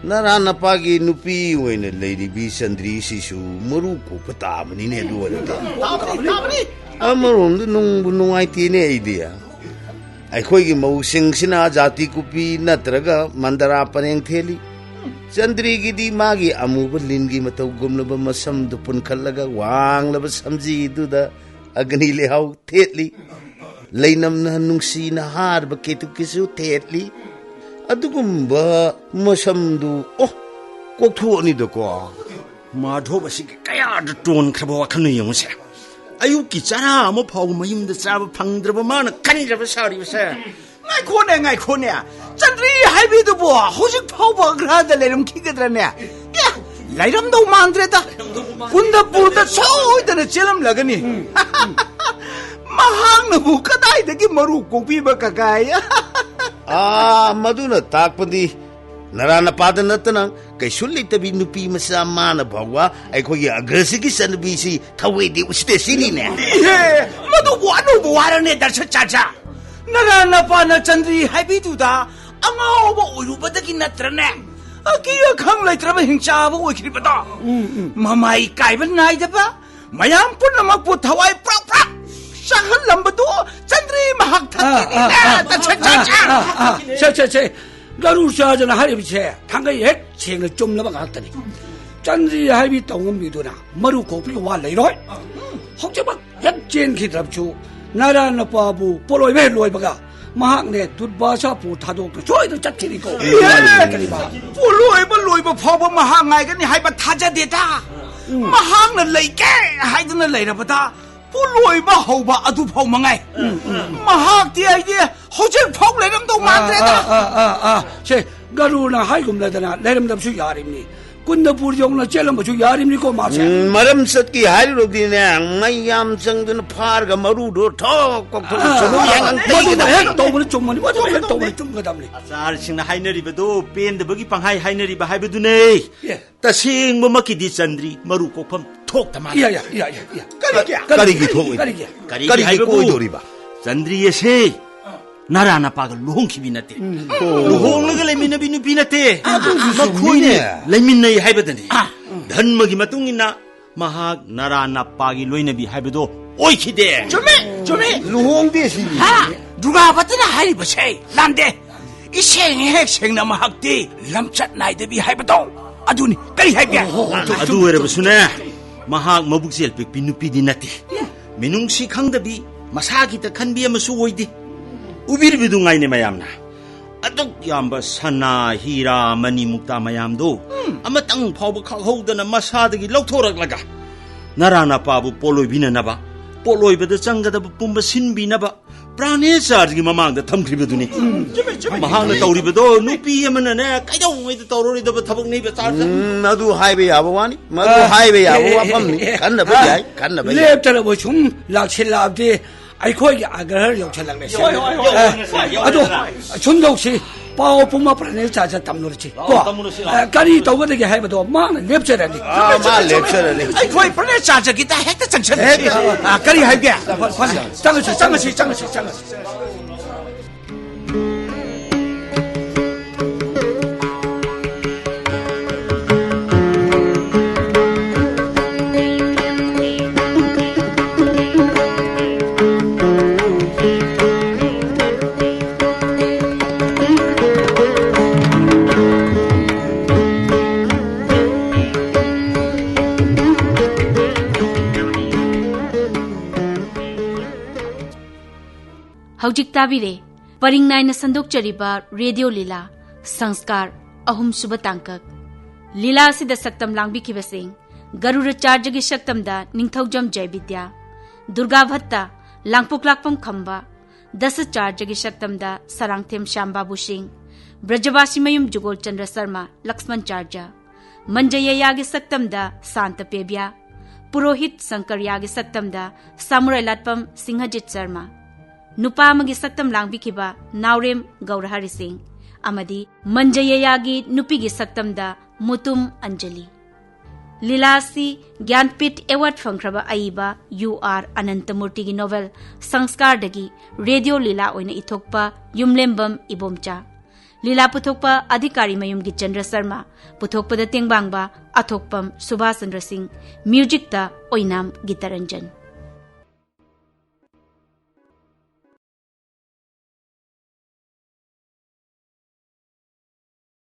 ꯅꯔꯥ ꯅꯄꯥꯒꯤ ꯅꯨꯄꯤ ꯑꯣꯏꯅ ꯂꯩꯔꯤꯕꯤ ꯆꯟꯗ꯭ꯔꯤꯁꯤꯁꯨ ꯃꯔꯨ ꯀꯣꯛꯄ ꯇꯥꯕꯅꯤꯅꯦ, ꯑꯗꯨ ꯑꯣꯏꯔꯗꯤ꯫ ꯇꯥꯕꯅꯤ, ꯇꯥꯕꯅꯤ꯫ ꯑꯃꯔꯣꯝꯗ ꯅꯨꯡꯕꯨ ꯅꯨꯡꯉꯥꯏꯇꯦꯅꯦ ꯑꯩꯗꯤ꯫ ꯑꯩꯈꯣꯏꯒꯤ ꯃꯧꯁꯤꯡꯁꯤꯅ ꯖꯥꯇꯤ ꯀꯨꯄꯤ ꯅꯠꯇ꯭ꯔꯒ ꯃꯟꯗꯔꯥ ꯄꯔꯦꯡ ꯊꯦꯠꯂꯤ꯫ ꯆꯟꯗ꯭ꯔꯤꯒꯤꯗꯤ ꯃꯥꯒꯤ ꯑꯃꯨꯕ ꯂꯤꯟꯒꯤ ꯃꯇꯧꯒꯨꯝꯂꯕ ꯃꯁꯝꯗꯨ ꯄꯨꯟꯈꯠꯂꯒ ꯋꯥꯡꯂꯕ ꯁꯝꯖꯤꯗꯨꯗ ꯑꯒꯅꯤ ꯂꯩꯍꯥꯎ ꯊꯦꯠꯂꯤ꯫ ꯂꯩꯅꯝꯅ ꯅꯨꯡꯁꯤꯅ ꯍꯥꯔꯕ ꯀꯦꯇꯨꯀꯤꯁꯨ ꯊꯦꯠꯂꯤ꯫ ꯑꯗꯨꯒꯨꯝꯕ ꯃꯁꯝꯗꯨ, ꯑꯣ, ꯀꯣꯛꯊꯣꯛꯑꯅꯤꯗꯀꯣ꯫ ꯃꯥꯙꯣꯞ ꯑꯁꯤꯒꯤ ꯀꯌꯥꯗ ꯇꯣꯟꯈ꯭ꯔꯕ ꯋꯥꯈꯜꯅꯣ ꯌꯦꯡꯉꯨꯁꯦ꯫ ꯑꯌꯨꯛꯀꯤ ꯆꯔꯥ ꯑꯃ ꯐꯥꯎꯕ ꯃꯌꯨꯝꯗ ꯆꯥꯕ ꯐꯪꯗ꯭ꯔꯕ ꯃꯥꯅ ꯈꯟꯖꯕ ꯁꯥꯔꯤꯕꯁꯦ꯫ ꯉꯥꯏꯈꯣꯅꯦ, ꯉꯥꯏꯈꯣꯅꯦ꯫ ꯆꯟꯗ꯭ꯔꯤ ꯍꯥꯏꯕꯤꯗꯨꯕꯨ ꯍꯧꯖꯤꯛ ꯐꯥꯎꯕ ꯑꯒ꯭ꯔꯍꯗ ꯂꯩꯔꯝꯈꯤꯒꯗ꯭ꯔꯅꯦ? ꯑꯦ, ꯂꯩꯔꯝꯗꯧ ꯃꯥꯟꯗ꯭ꯔꯦꯗ꯫ ꯀꯨꯟꯗꯄꯨꯔꯗ ꯁꯣꯏꯗꯅ ꯆꯦꯜꯂꯝꯂꯒꯅꯤ꯫ ꯃꯍꯥꯛ ꯑꯗꯨꯕꯨ ꯀꯗꯥꯏꯗꯒꯤ ꯃꯔꯨ ꯀꯣꯛꯄꯤꯕ, ꯀꯀꯥꯏ? ꯑꯥ, ꯃꯗꯨꯅ ꯇꯥꯛꯄꯗꯤ ꯅꯔꯥ ꯅꯄꯥꯗ ꯅꯠꯇꯅ ꯀꯩꯁꯨ ꯂꯩꯇꯕꯤ ꯅꯨꯄꯤ ꯃꯆꯥ ꯃꯥꯅ ꯐꯥꯎꯕ ꯑꯩꯈꯣꯏꯒꯤ ꯑꯒ꯭ꯔꯁꯤꯒꯤ ꯆꯠꯅꯕꯤꯁꯤ ꯊꯧꯋꯦꯗꯤ ꯎꯁꯤꯇꯦ ꯁꯤꯅꯤꯅꯦ꯫ ꯏꯍꯦ, ꯃꯗꯨꯕꯨ ꯑꯅꯧꯕ ꯋꯥꯔꯅꯦ, ꯗꯁ ꯆꯥꯆꯥ? ꯅꯔꯥ ꯅꯄꯥꯅ ꯆꯟꯗ꯭ꯔꯤ ꯍꯥꯏꯕꯤꯗꯨꯗ ꯑꯉꯥꯎꯕ ꯑꯣꯏꯔꯨꯕꯗꯒꯤ ꯅꯠꯇ꯭ꯔꯅꯦ ꯑꯀꯤ ꯑꯈꯪ ꯂꯩꯇ꯭ꯔꯕ ꯍꯤꯡꯆꯥꯕ ꯑꯣꯏꯈ꯭ꯔꯤꯕꯗꯣ? ꯃꯃꯥꯏ ꯀꯥꯏꯕ ꯅꯥꯏꯗꯕ, ꯃꯌꯥꯝ ꯄꯨꯝꯅꯃꯛꯄꯨ ꯊꯋꯥꯏ ꯄ꯭ꯔꯛ ꯄ꯭ꯔꯛ ꯆꯥꯛꯍꯜꯂꯝꯕꯗꯨ ꯆꯟꯗ꯭ꯔꯤ ꯃꯍꯥꯛ ꯊꯛꯀꯤꯅꯤꯅꯦ꯫ ꯑꯥ, ꯑꯥ, ꯑꯥ, ꯁꯦ, ꯁꯦ, ꯁꯦ꯫ ꯒꯔꯨ ꯆꯥꯖꯅ ꯍꯥꯏꯔꯤꯕꯁꯦ ꯊꯥꯡꯒꯩ ꯍꯦꯛ ꯁꯦꯡꯅ ꯆꯨꯝꯂꯕ ꯉꯥꯛꯇꯅꯤ꯫ ꯆꯟꯗ꯭ꯔꯤ ꯍꯥꯏꯕꯤ ꯇꯧꯉꯝꯕꯤꯗꯨꯅ ꯃꯔꯨ ꯀꯣꯛꯄꯤꯒꯤ ꯋꯥ ꯂꯩꯔꯣꯏ꯫ ꯍꯧꯖꯤꯛꯃꯛ ꯍꯦꯛ ꯆꯦꯟꯈꯤꯗ꯭ꯔꯕꯁꯨ ꯅꯔꯥ ꯅꯄꯥꯕꯨ ꯄꯣꯂꯣꯏꯕ ꯍꯦꯛ ꯂꯣꯏꯕꯒ ꯃꯍꯥꯛꯅꯦ ꯗꯨꯔꯕꯥꯁꯥꯄꯨꯔ ꯊꯥꯗꯣꯛꯇꯨꯅ ꯁꯣꯏꯗꯅ ꯆꯠꯈꯤꯅꯤꯀꯣ꯫ ꯏꯍꯦ! ꯀꯔꯤꯕ? ꯄꯣꯂꯣꯏꯕ ꯂꯣꯏꯕ ꯐꯥꯎꯕ ꯃꯍꯥꯛ ꯉꯥꯏꯒꯅꯤ ꯍꯥꯏꯕ ꯊꯥꯖꯗꯦꯗ꯫ ꯃꯍꯥꯛꯅ ꯂꯩꯒꯦ ꯍꯥꯏꯗꯨꯅ ꯂꯩꯔꯕꯗ ꯄꯣꯂꯣꯏꯕ ꯍꯧꯕ ꯑꯗꯨ ꯐꯥꯎ ꯃꯉꯥꯏ꯫ ꯃꯍꯥꯛꯇꯤ ꯑꯩꯗꯤ ꯍꯧꯖꯤꯛ ꯐꯥꯎ ꯂꯩꯔꯝꯗꯧ ꯃꯥꯟꯗ꯭ꯔꯦꯗ꯫ ꯑꯥ, ꯑꯥ, ꯑꯥ, ꯑꯥ꯫ ꯁꯦ, ꯒꯔꯨꯅ ꯍꯥꯏꯒꯨꯝꯂꯗꯅ ꯂꯩꯔꯝꯗꯕꯁꯨ ꯌꯥꯔꯤꯕꯅꯤ꯫ ꯀꯨꯟꯗꯄꯨꯔ ꯌꯧꯅ ꯆꯦꯜꯂꯝꯕꯁꯨ ꯌꯥꯔꯤꯕꯅꯤꯀꯣ ꯃꯥꯁꯦ꯫ ꯎꯝ, ꯃꯔꯝ ꯆꯠꯀꯦ ꯍꯥꯏꯔꯨꯔꯕꯗꯤꯅꯦ, ꯃꯩ ꯌꯥꯝ ꯆꯪꯗꯅ ꯐꯥꯔꯒ ꯃꯔꯨꯗꯣ ꯊꯣꯛ ꯀꯣꯛꯊꯣꯛ ꯑꯥ, ꯁꯅꯨ ꯌꯥꯏꯉꯪ ꯃꯗꯨꯃ ꯇꯩꯒꯗꯕꯅꯤ꯫ ꯍꯦꯛ ꯇꯧꯕꯅ ꯆꯨꯝꯕꯅꯤ, ꯃꯗꯨꯃ ꯍꯦꯛ ꯇꯧꯕꯅ ꯆꯨꯝꯒꯗꯕꯅꯤ꯫ ꯑꯆꯥꯔꯁꯤꯡꯅ ꯍꯥꯏꯅꯔꯤꯕꯗꯨ ꯄꯦꯟꯗꯕꯒꯤ ꯄꯪꯍꯥꯏ ꯍꯥꯏꯅꯔꯤꯕ ꯍꯥꯏꯕꯗꯨꯅꯦ꯫ ꯑꯦ꯫ ꯇꯁꯦꯡꯕꯃꯛꯀꯤꯗꯤ ꯆꯟꯗ꯭ꯔꯤ ꯃꯔꯨ ꯀꯣꯛꯐꯝ ꯊꯣꯛꯇ ꯃꯥꯜꯂꯦ꯫ ꯏꯌꯥ, ꯏꯌꯥ, ꯏꯌꯥ, ꯏꯌꯥ, ꯏꯌꯥ꯫ ꯀꯔꯤꯒꯤ? ꯀꯔꯤꯒꯤ ꯊꯣꯛꯑꯣꯏꯗꯣꯏꯅꯣ? ꯀꯔꯤꯒꯤ? ꯀꯔꯤꯒꯤ ꯀꯔꯤꯒꯤ ꯍꯥꯏꯕꯕꯨ ꯀꯣꯏꯗꯧꯔꯤꯕ? ꯆꯟꯗ꯭ꯔꯤ ꯑꯁꯦ ꯅꯔꯥ ꯅꯄꯥꯒ ꯂꯨꯍꯣꯡꯈꯤꯕꯤ ꯅꯠꯇꯦ꯫ ꯎꯝ꯫ ꯂꯨꯍꯣꯡꯂꯒ ꯂꯩꯃꯤꯟꯅꯕꯤ ꯅꯨꯄꯤ ꯅꯠꯇꯦ꯫ ꯑꯗꯨꯁꯨ ꯃꯈꯣꯏꯅꯤ ꯆꯨꯝꯃꯤꯅꯦ꯫ ꯂꯩꯃꯤꯟꯅꯩ ꯍꯥꯏꯕꯗꯅꯤ꯫ ꯑꯥ꯫ ꯙꯔꯃꯒꯤ ꯃꯇꯨꯡ ꯏꯟꯅ ꯃꯍꯥꯛ ꯅꯔꯥ ꯅꯄꯥꯒꯤ ꯂꯣꯏꯅꯕꯤ ꯍꯥꯏꯕꯗꯣ ꯑꯣꯏꯈꯤꯗꯦ꯫ ꯆꯨꯝꯃꯤ, ꯆꯨꯝꯃꯤ꯫ ꯂꯨꯍꯣꯡꯗꯦ ꯁꯤꯅꯤ꯫ ꯍꯥ? ꯗꯨꯔꯒꯥꯕꯇꯤꯅ ꯍꯥꯏꯔꯤꯕꯁꯦ ꯂꯥꯟꯗꯦ꯫ ꯏꯁꯦꯡ ꯍꯦꯛ ꯁꯦꯡꯅ ꯃꯍꯥꯛꯇꯤ ꯂꯝꯆꯠ ꯅꯥꯏꯗꯕꯤ ꯍꯥꯏꯕꯗꯣ ꯑꯗꯨꯅꯤ꯫ ꯀꯔꯤ ꯍꯥꯏꯒꯦ? ꯑꯣ, ꯍꯣ, ꯍꯣ, ꯑꯗꯨ ꯆꯨꯝꯃꯤ, ꯑꯣꯏꯔꯕꯁꯨꯅꯦ, ꯆꯨꯝꯃꯤ, ꯆꯨꯝꯃꯤ꯫ ꯃꯍꯥꯛ ꯃꯕꯨꯛ ꯆꯦꯜ ꯄꯤꯛꯄꯤ ꯅꯨꯄꯤꯗꯤ ꯅꯠꯇꯦ꯫ ꯃꯤꯅꯨꯡꯁꯤ ꯈꯪꯗꯕꯤ, ꯃꯁꯥꯒꯤꯇ ꯈꯟꯕꯤ ꯑꯃꯁꯨ ꯑꯣꯏꯗꯦ꯫ ꯎꯕꯤꯔꯤꯕꯗꯨ ꯉꯥꯏꯅꯦ ꯃꯌꯥꯝꯅ꯫ ꯑꯗꯨꯛ ꯌꯥꯝꯕ ꯁꯅꯥ, ꯍꯤꯔꯥ, ꯃꯅꯤ, ꯃꯨꯛꯇꯥ ꯃꯌꯥꯝꯗꯨ ꯎꯝ꯫ ꯑꯃꯇꯪ ꯐꯥꯎꯕ ꯈꯥꯛꯍꯧꯗꯅ ꯃꯁꯥꯗꯒꯤ ꯂꯧꯊꯣꯔꯛꯂꯒ ꯅꯔꯥ ꯅꯄꯥꯕꯨ ꯄꯣꯠꯂꯣꯏꯕꯤꯅꯅꯕ, ꯄꯣꯠꯂꯣꯏꯕꯗ ꯆꯪꯒꯗꯕ ꯄꯨꯝꯕ ꯁꯤꯟꯕꯤꯅꯕ ꯄ꯭ꯔꯥꯅꯦꯆꯥꯔꯒꯤ ꯃꯃꯥꯡꯗ ꯊꯝꯈ꯭ꯔꯤꯕꯗꯨꯅꯤ꯫ ꯆꯨꯝꯃꯦ, ꯆꯨꯝꯃꯦ, ꯃꯍꯥꯛꯅ ꯆꯨꯝꯃꯦ꯫ ꯇꯧꯔꯤꯕꯗꯣ ꯅꯨꯄꯤ ꯑꯃꯅꯅꯦ ꯀꯩꯗꯧꯉꯩꯗ ꯇꯧꯔꯔꯣꯏꯗꯕ ꯊꯕꯛꯅꯤ, ꯕꯦꯆꯥꯔ꯫ ꯎꯝ, ꯃꯗꯨ ꯍꯥꯏꯕ ꯌꯥꯕ ꯋꯥꯅꯤ, ꯃꯗꯨ ꯑ, ꯍꯥꯏꯕ ꯌꯥꯕ ꯑꯦ, ꯑꯦ, ꯋꯥꯐꯝꯅꯤ꯫ ꯑꯦ, ꯑꯦ, ꯈꯟꯅꯕ ꯑ, ꯌꯥꯏ, ꯈꯟꯅꯕ ꯌꯥꯏ꯫ ꯂꯦꯞꯇꯅꯕ ꯁꯨꯝ ꯂꯥꯛꯁꯤꯜꯂꯛꯑꯕꯗꯤ ꯑꯩꯈꯣꯏꯒꯤ ꯑꯒ꯭ꯔꯍ ꯌꯧꯁꯜꯂꯛꯂꯦ꯫ ꯍꯣꯏ, ꯍꯣꯏ, ꯍꯣꯏ, ꯑꯦ, ꯍꯣꯏ, ꯍꯣꯏ, ꯑꯗꯣ ꯍꯣꯏ꯫ ꯁꯨꯝ ꯇꯧꯁꯤ, ꯄꯥꯎ ꯄꯨꯝꯕ ꯄ꯭ꯔꯅꯦ ꯆꯥ ꯆꯥ ꯇꯝꯂꯨꯔꯁꯤ꯫ ꯀꯣ? ꯇꯝꯃꯨꯔꯁꯤ, ꯂꯥꯎ꯫ ꯑꯦ, ꯀꯔꯤ ꯇꯧꯒꯗꯒꯦ ꯍꯥꯏꯕꯗꯣ ꯃꯥꯅ ꯂꯦꯞꯆꯔꯅꯤ꯫ ꯑꯥ, ꯃꯥ ꯂꯦꯞꯆꯔꯅꯤ꯫ ꯑꯩꯈꯣꯏ ꯄ꯭ꯔꯅꯦ ꯆꯥ ꯆꯥꯒꯤꯗ ꯍꯦꯛꯇ ꯆꯪꯁꯜꯂꯁꯤ꯫ ꯍꯦꯛꯇ꯫ ꯑꯥ, ꯀꯔꯤ ꯍꯥꯏꯒꯦ? ꯐꯅꯤ, ꯐꯅꯤ꯫ ꯆꯪꯉꯁꯤ, ꯆꯪꯉꯁꯤ, ꯆꯪꯉꯁꯤ, ꯆꯪꯉꯁꯤ꯫ ꯍꯧꯖꯤꯛ ꯇꯥꯕꯤꯔꯦ ꯄꯔꯤꯡ ꯅꯥꯏꯅ ꯁꯟꯗꯣꯛꯆꯔꯤꯕ ꯔꯦꯗꯤꯑꯣ ꯂꯤꯂꯥ ꯁꯪꯁꯀꯥꯔ ꯑꯍꯨꯝꯁꯨꯕ ꯇꯥꯡꯀꯛ꯫ ꯂꯤꯂꯥ ꯑꯁꯤꯗ ꯁꯛꯇꯝ ꯂꯥꯡꯕꯤꯈꯤꯕꯁꯤꯡ: ꯒꯔꯨꯔꯆꯥꯔꯖꯒꯤ ꯁꯛꯇꯝꯗ ꯅꯤꯡꯊꯧꯖꯝ ꯖꯌꯕꯤꯗ꯭ꯌꯥ, ꯗꯨꯔꯒꯥ ꯚꯠꯇ ꯂꯥꯡꯄꯣꯛꯂꯥꯛꯄꯝ ꯈꯝꯕ, ꯗꯁꯆꯥꯔꯖꯒꯤ ꯁꯛꯇꯝꯗ ꯁꯔꯥꯡꯊꯦꯝ ꯁ꯭ꯌꯥꯝꯕꯥꯕꯨ ꯁꯤꯡ, ꯕ꯭ꯔꯖꯕꯥꯁꯤꯃꯌꯨꯝ ꯖꯨꯒꯣꯜꯆꯟꯗ꯭ꯔ ꯁꯔꯃ ꯂꯛꯁꯃꯟ ꯆꯥꯔꯖ, ꯃꯟꯖꯌꯌꯥꯒꯤ ꯁꯛꯇꯝꯗ ꯁꯥꯟꯇ ꯄꯦꯕ꯭ꯌꯥ, ꯄꯨꯔꯣꯍꯤꯠ ꯁꯪꯀꯔꯌꯥꯒꯤ ꯁꯛꯇꯝꯗ ꯁꯥꯃꯨꯔꯥꯏ ꯂꯥꯠꯄꯝ ꯁꯤꯡꯍꯖꯤꯠ ꯁꯔꯃ, ꯅꯨꯄꯥ ꯑꯃꯒꯤ ꯁꯛꯇꯝ ꯂꯥꯡꯕꯤꯈꯤꯕ ꯅꯥꯎꯔꯦꯝ ꯒꯧꯔꯍꯔꯤ ꯁꯤꯡ, ꯑꯃꯗꯤ ꯃꯟꯖꯌꯌꯥꯒꯤ ꯅꯨꯄꯤꯒꯤ ꯁꯛꯇꯝꯗ ꯃꯨꯇꯨꯝ ꯑꯟꯖꯂꯤ꯫ ꯂꯤꯂꯥ ꯑꯁꯤ ꯒ꯭ꯌꯥꯟꯄꯤꯊ ꯑꯦꯋꯥꯔꯗ ꯐꯪꯈ꯭ꯔꯕ ꯑꯏꯕ ꯌꯨ ꯑꯥꯔ ꯑꯅꯟꯇꯃꯨꯔꯇꯤꯒꯤ ꯅꯣꯚꯦꯜ ꯁꯪꯁꯀꯥꯔꯗꯒꯤ ꯔꯦꯗꯤꯑꯣ ꯂꯤꯂꯥ ꯑꯣꯏꯅ ꯏꯊꯣꯛꯄ ꯌꯨꯝꯂꯦꯝꯕꯝ ꯏꯕꯣꯝꯆꯥ, ꯂꯤꯂꯥ ꯄꯨꯊꯣꯛꯄ ꯑꯙꯤꯀꯥꯔꯤ ꯃꯌꯨꯝꯒꯤ ꯆꯟꯗ꯭ꯔ ꯁꯔꯃ, ꯄꯨꯊꯣꯛꯄꯗ ꯇꯦꯡꯕꯥꯡꯕ ꯑꯊꯣꯛꯄꯝ ꯁꯨꯚꯥꯁ ꯆꯟꯗ꯭ꯔ ꯁꯤꯡ, ꯃ꯭ꯌꯨꯖꯤꯛꯇ ꯑꯣꯏꯅꯥꯝ ꯒꯤꯇꯔꯟꯖꯟ꯫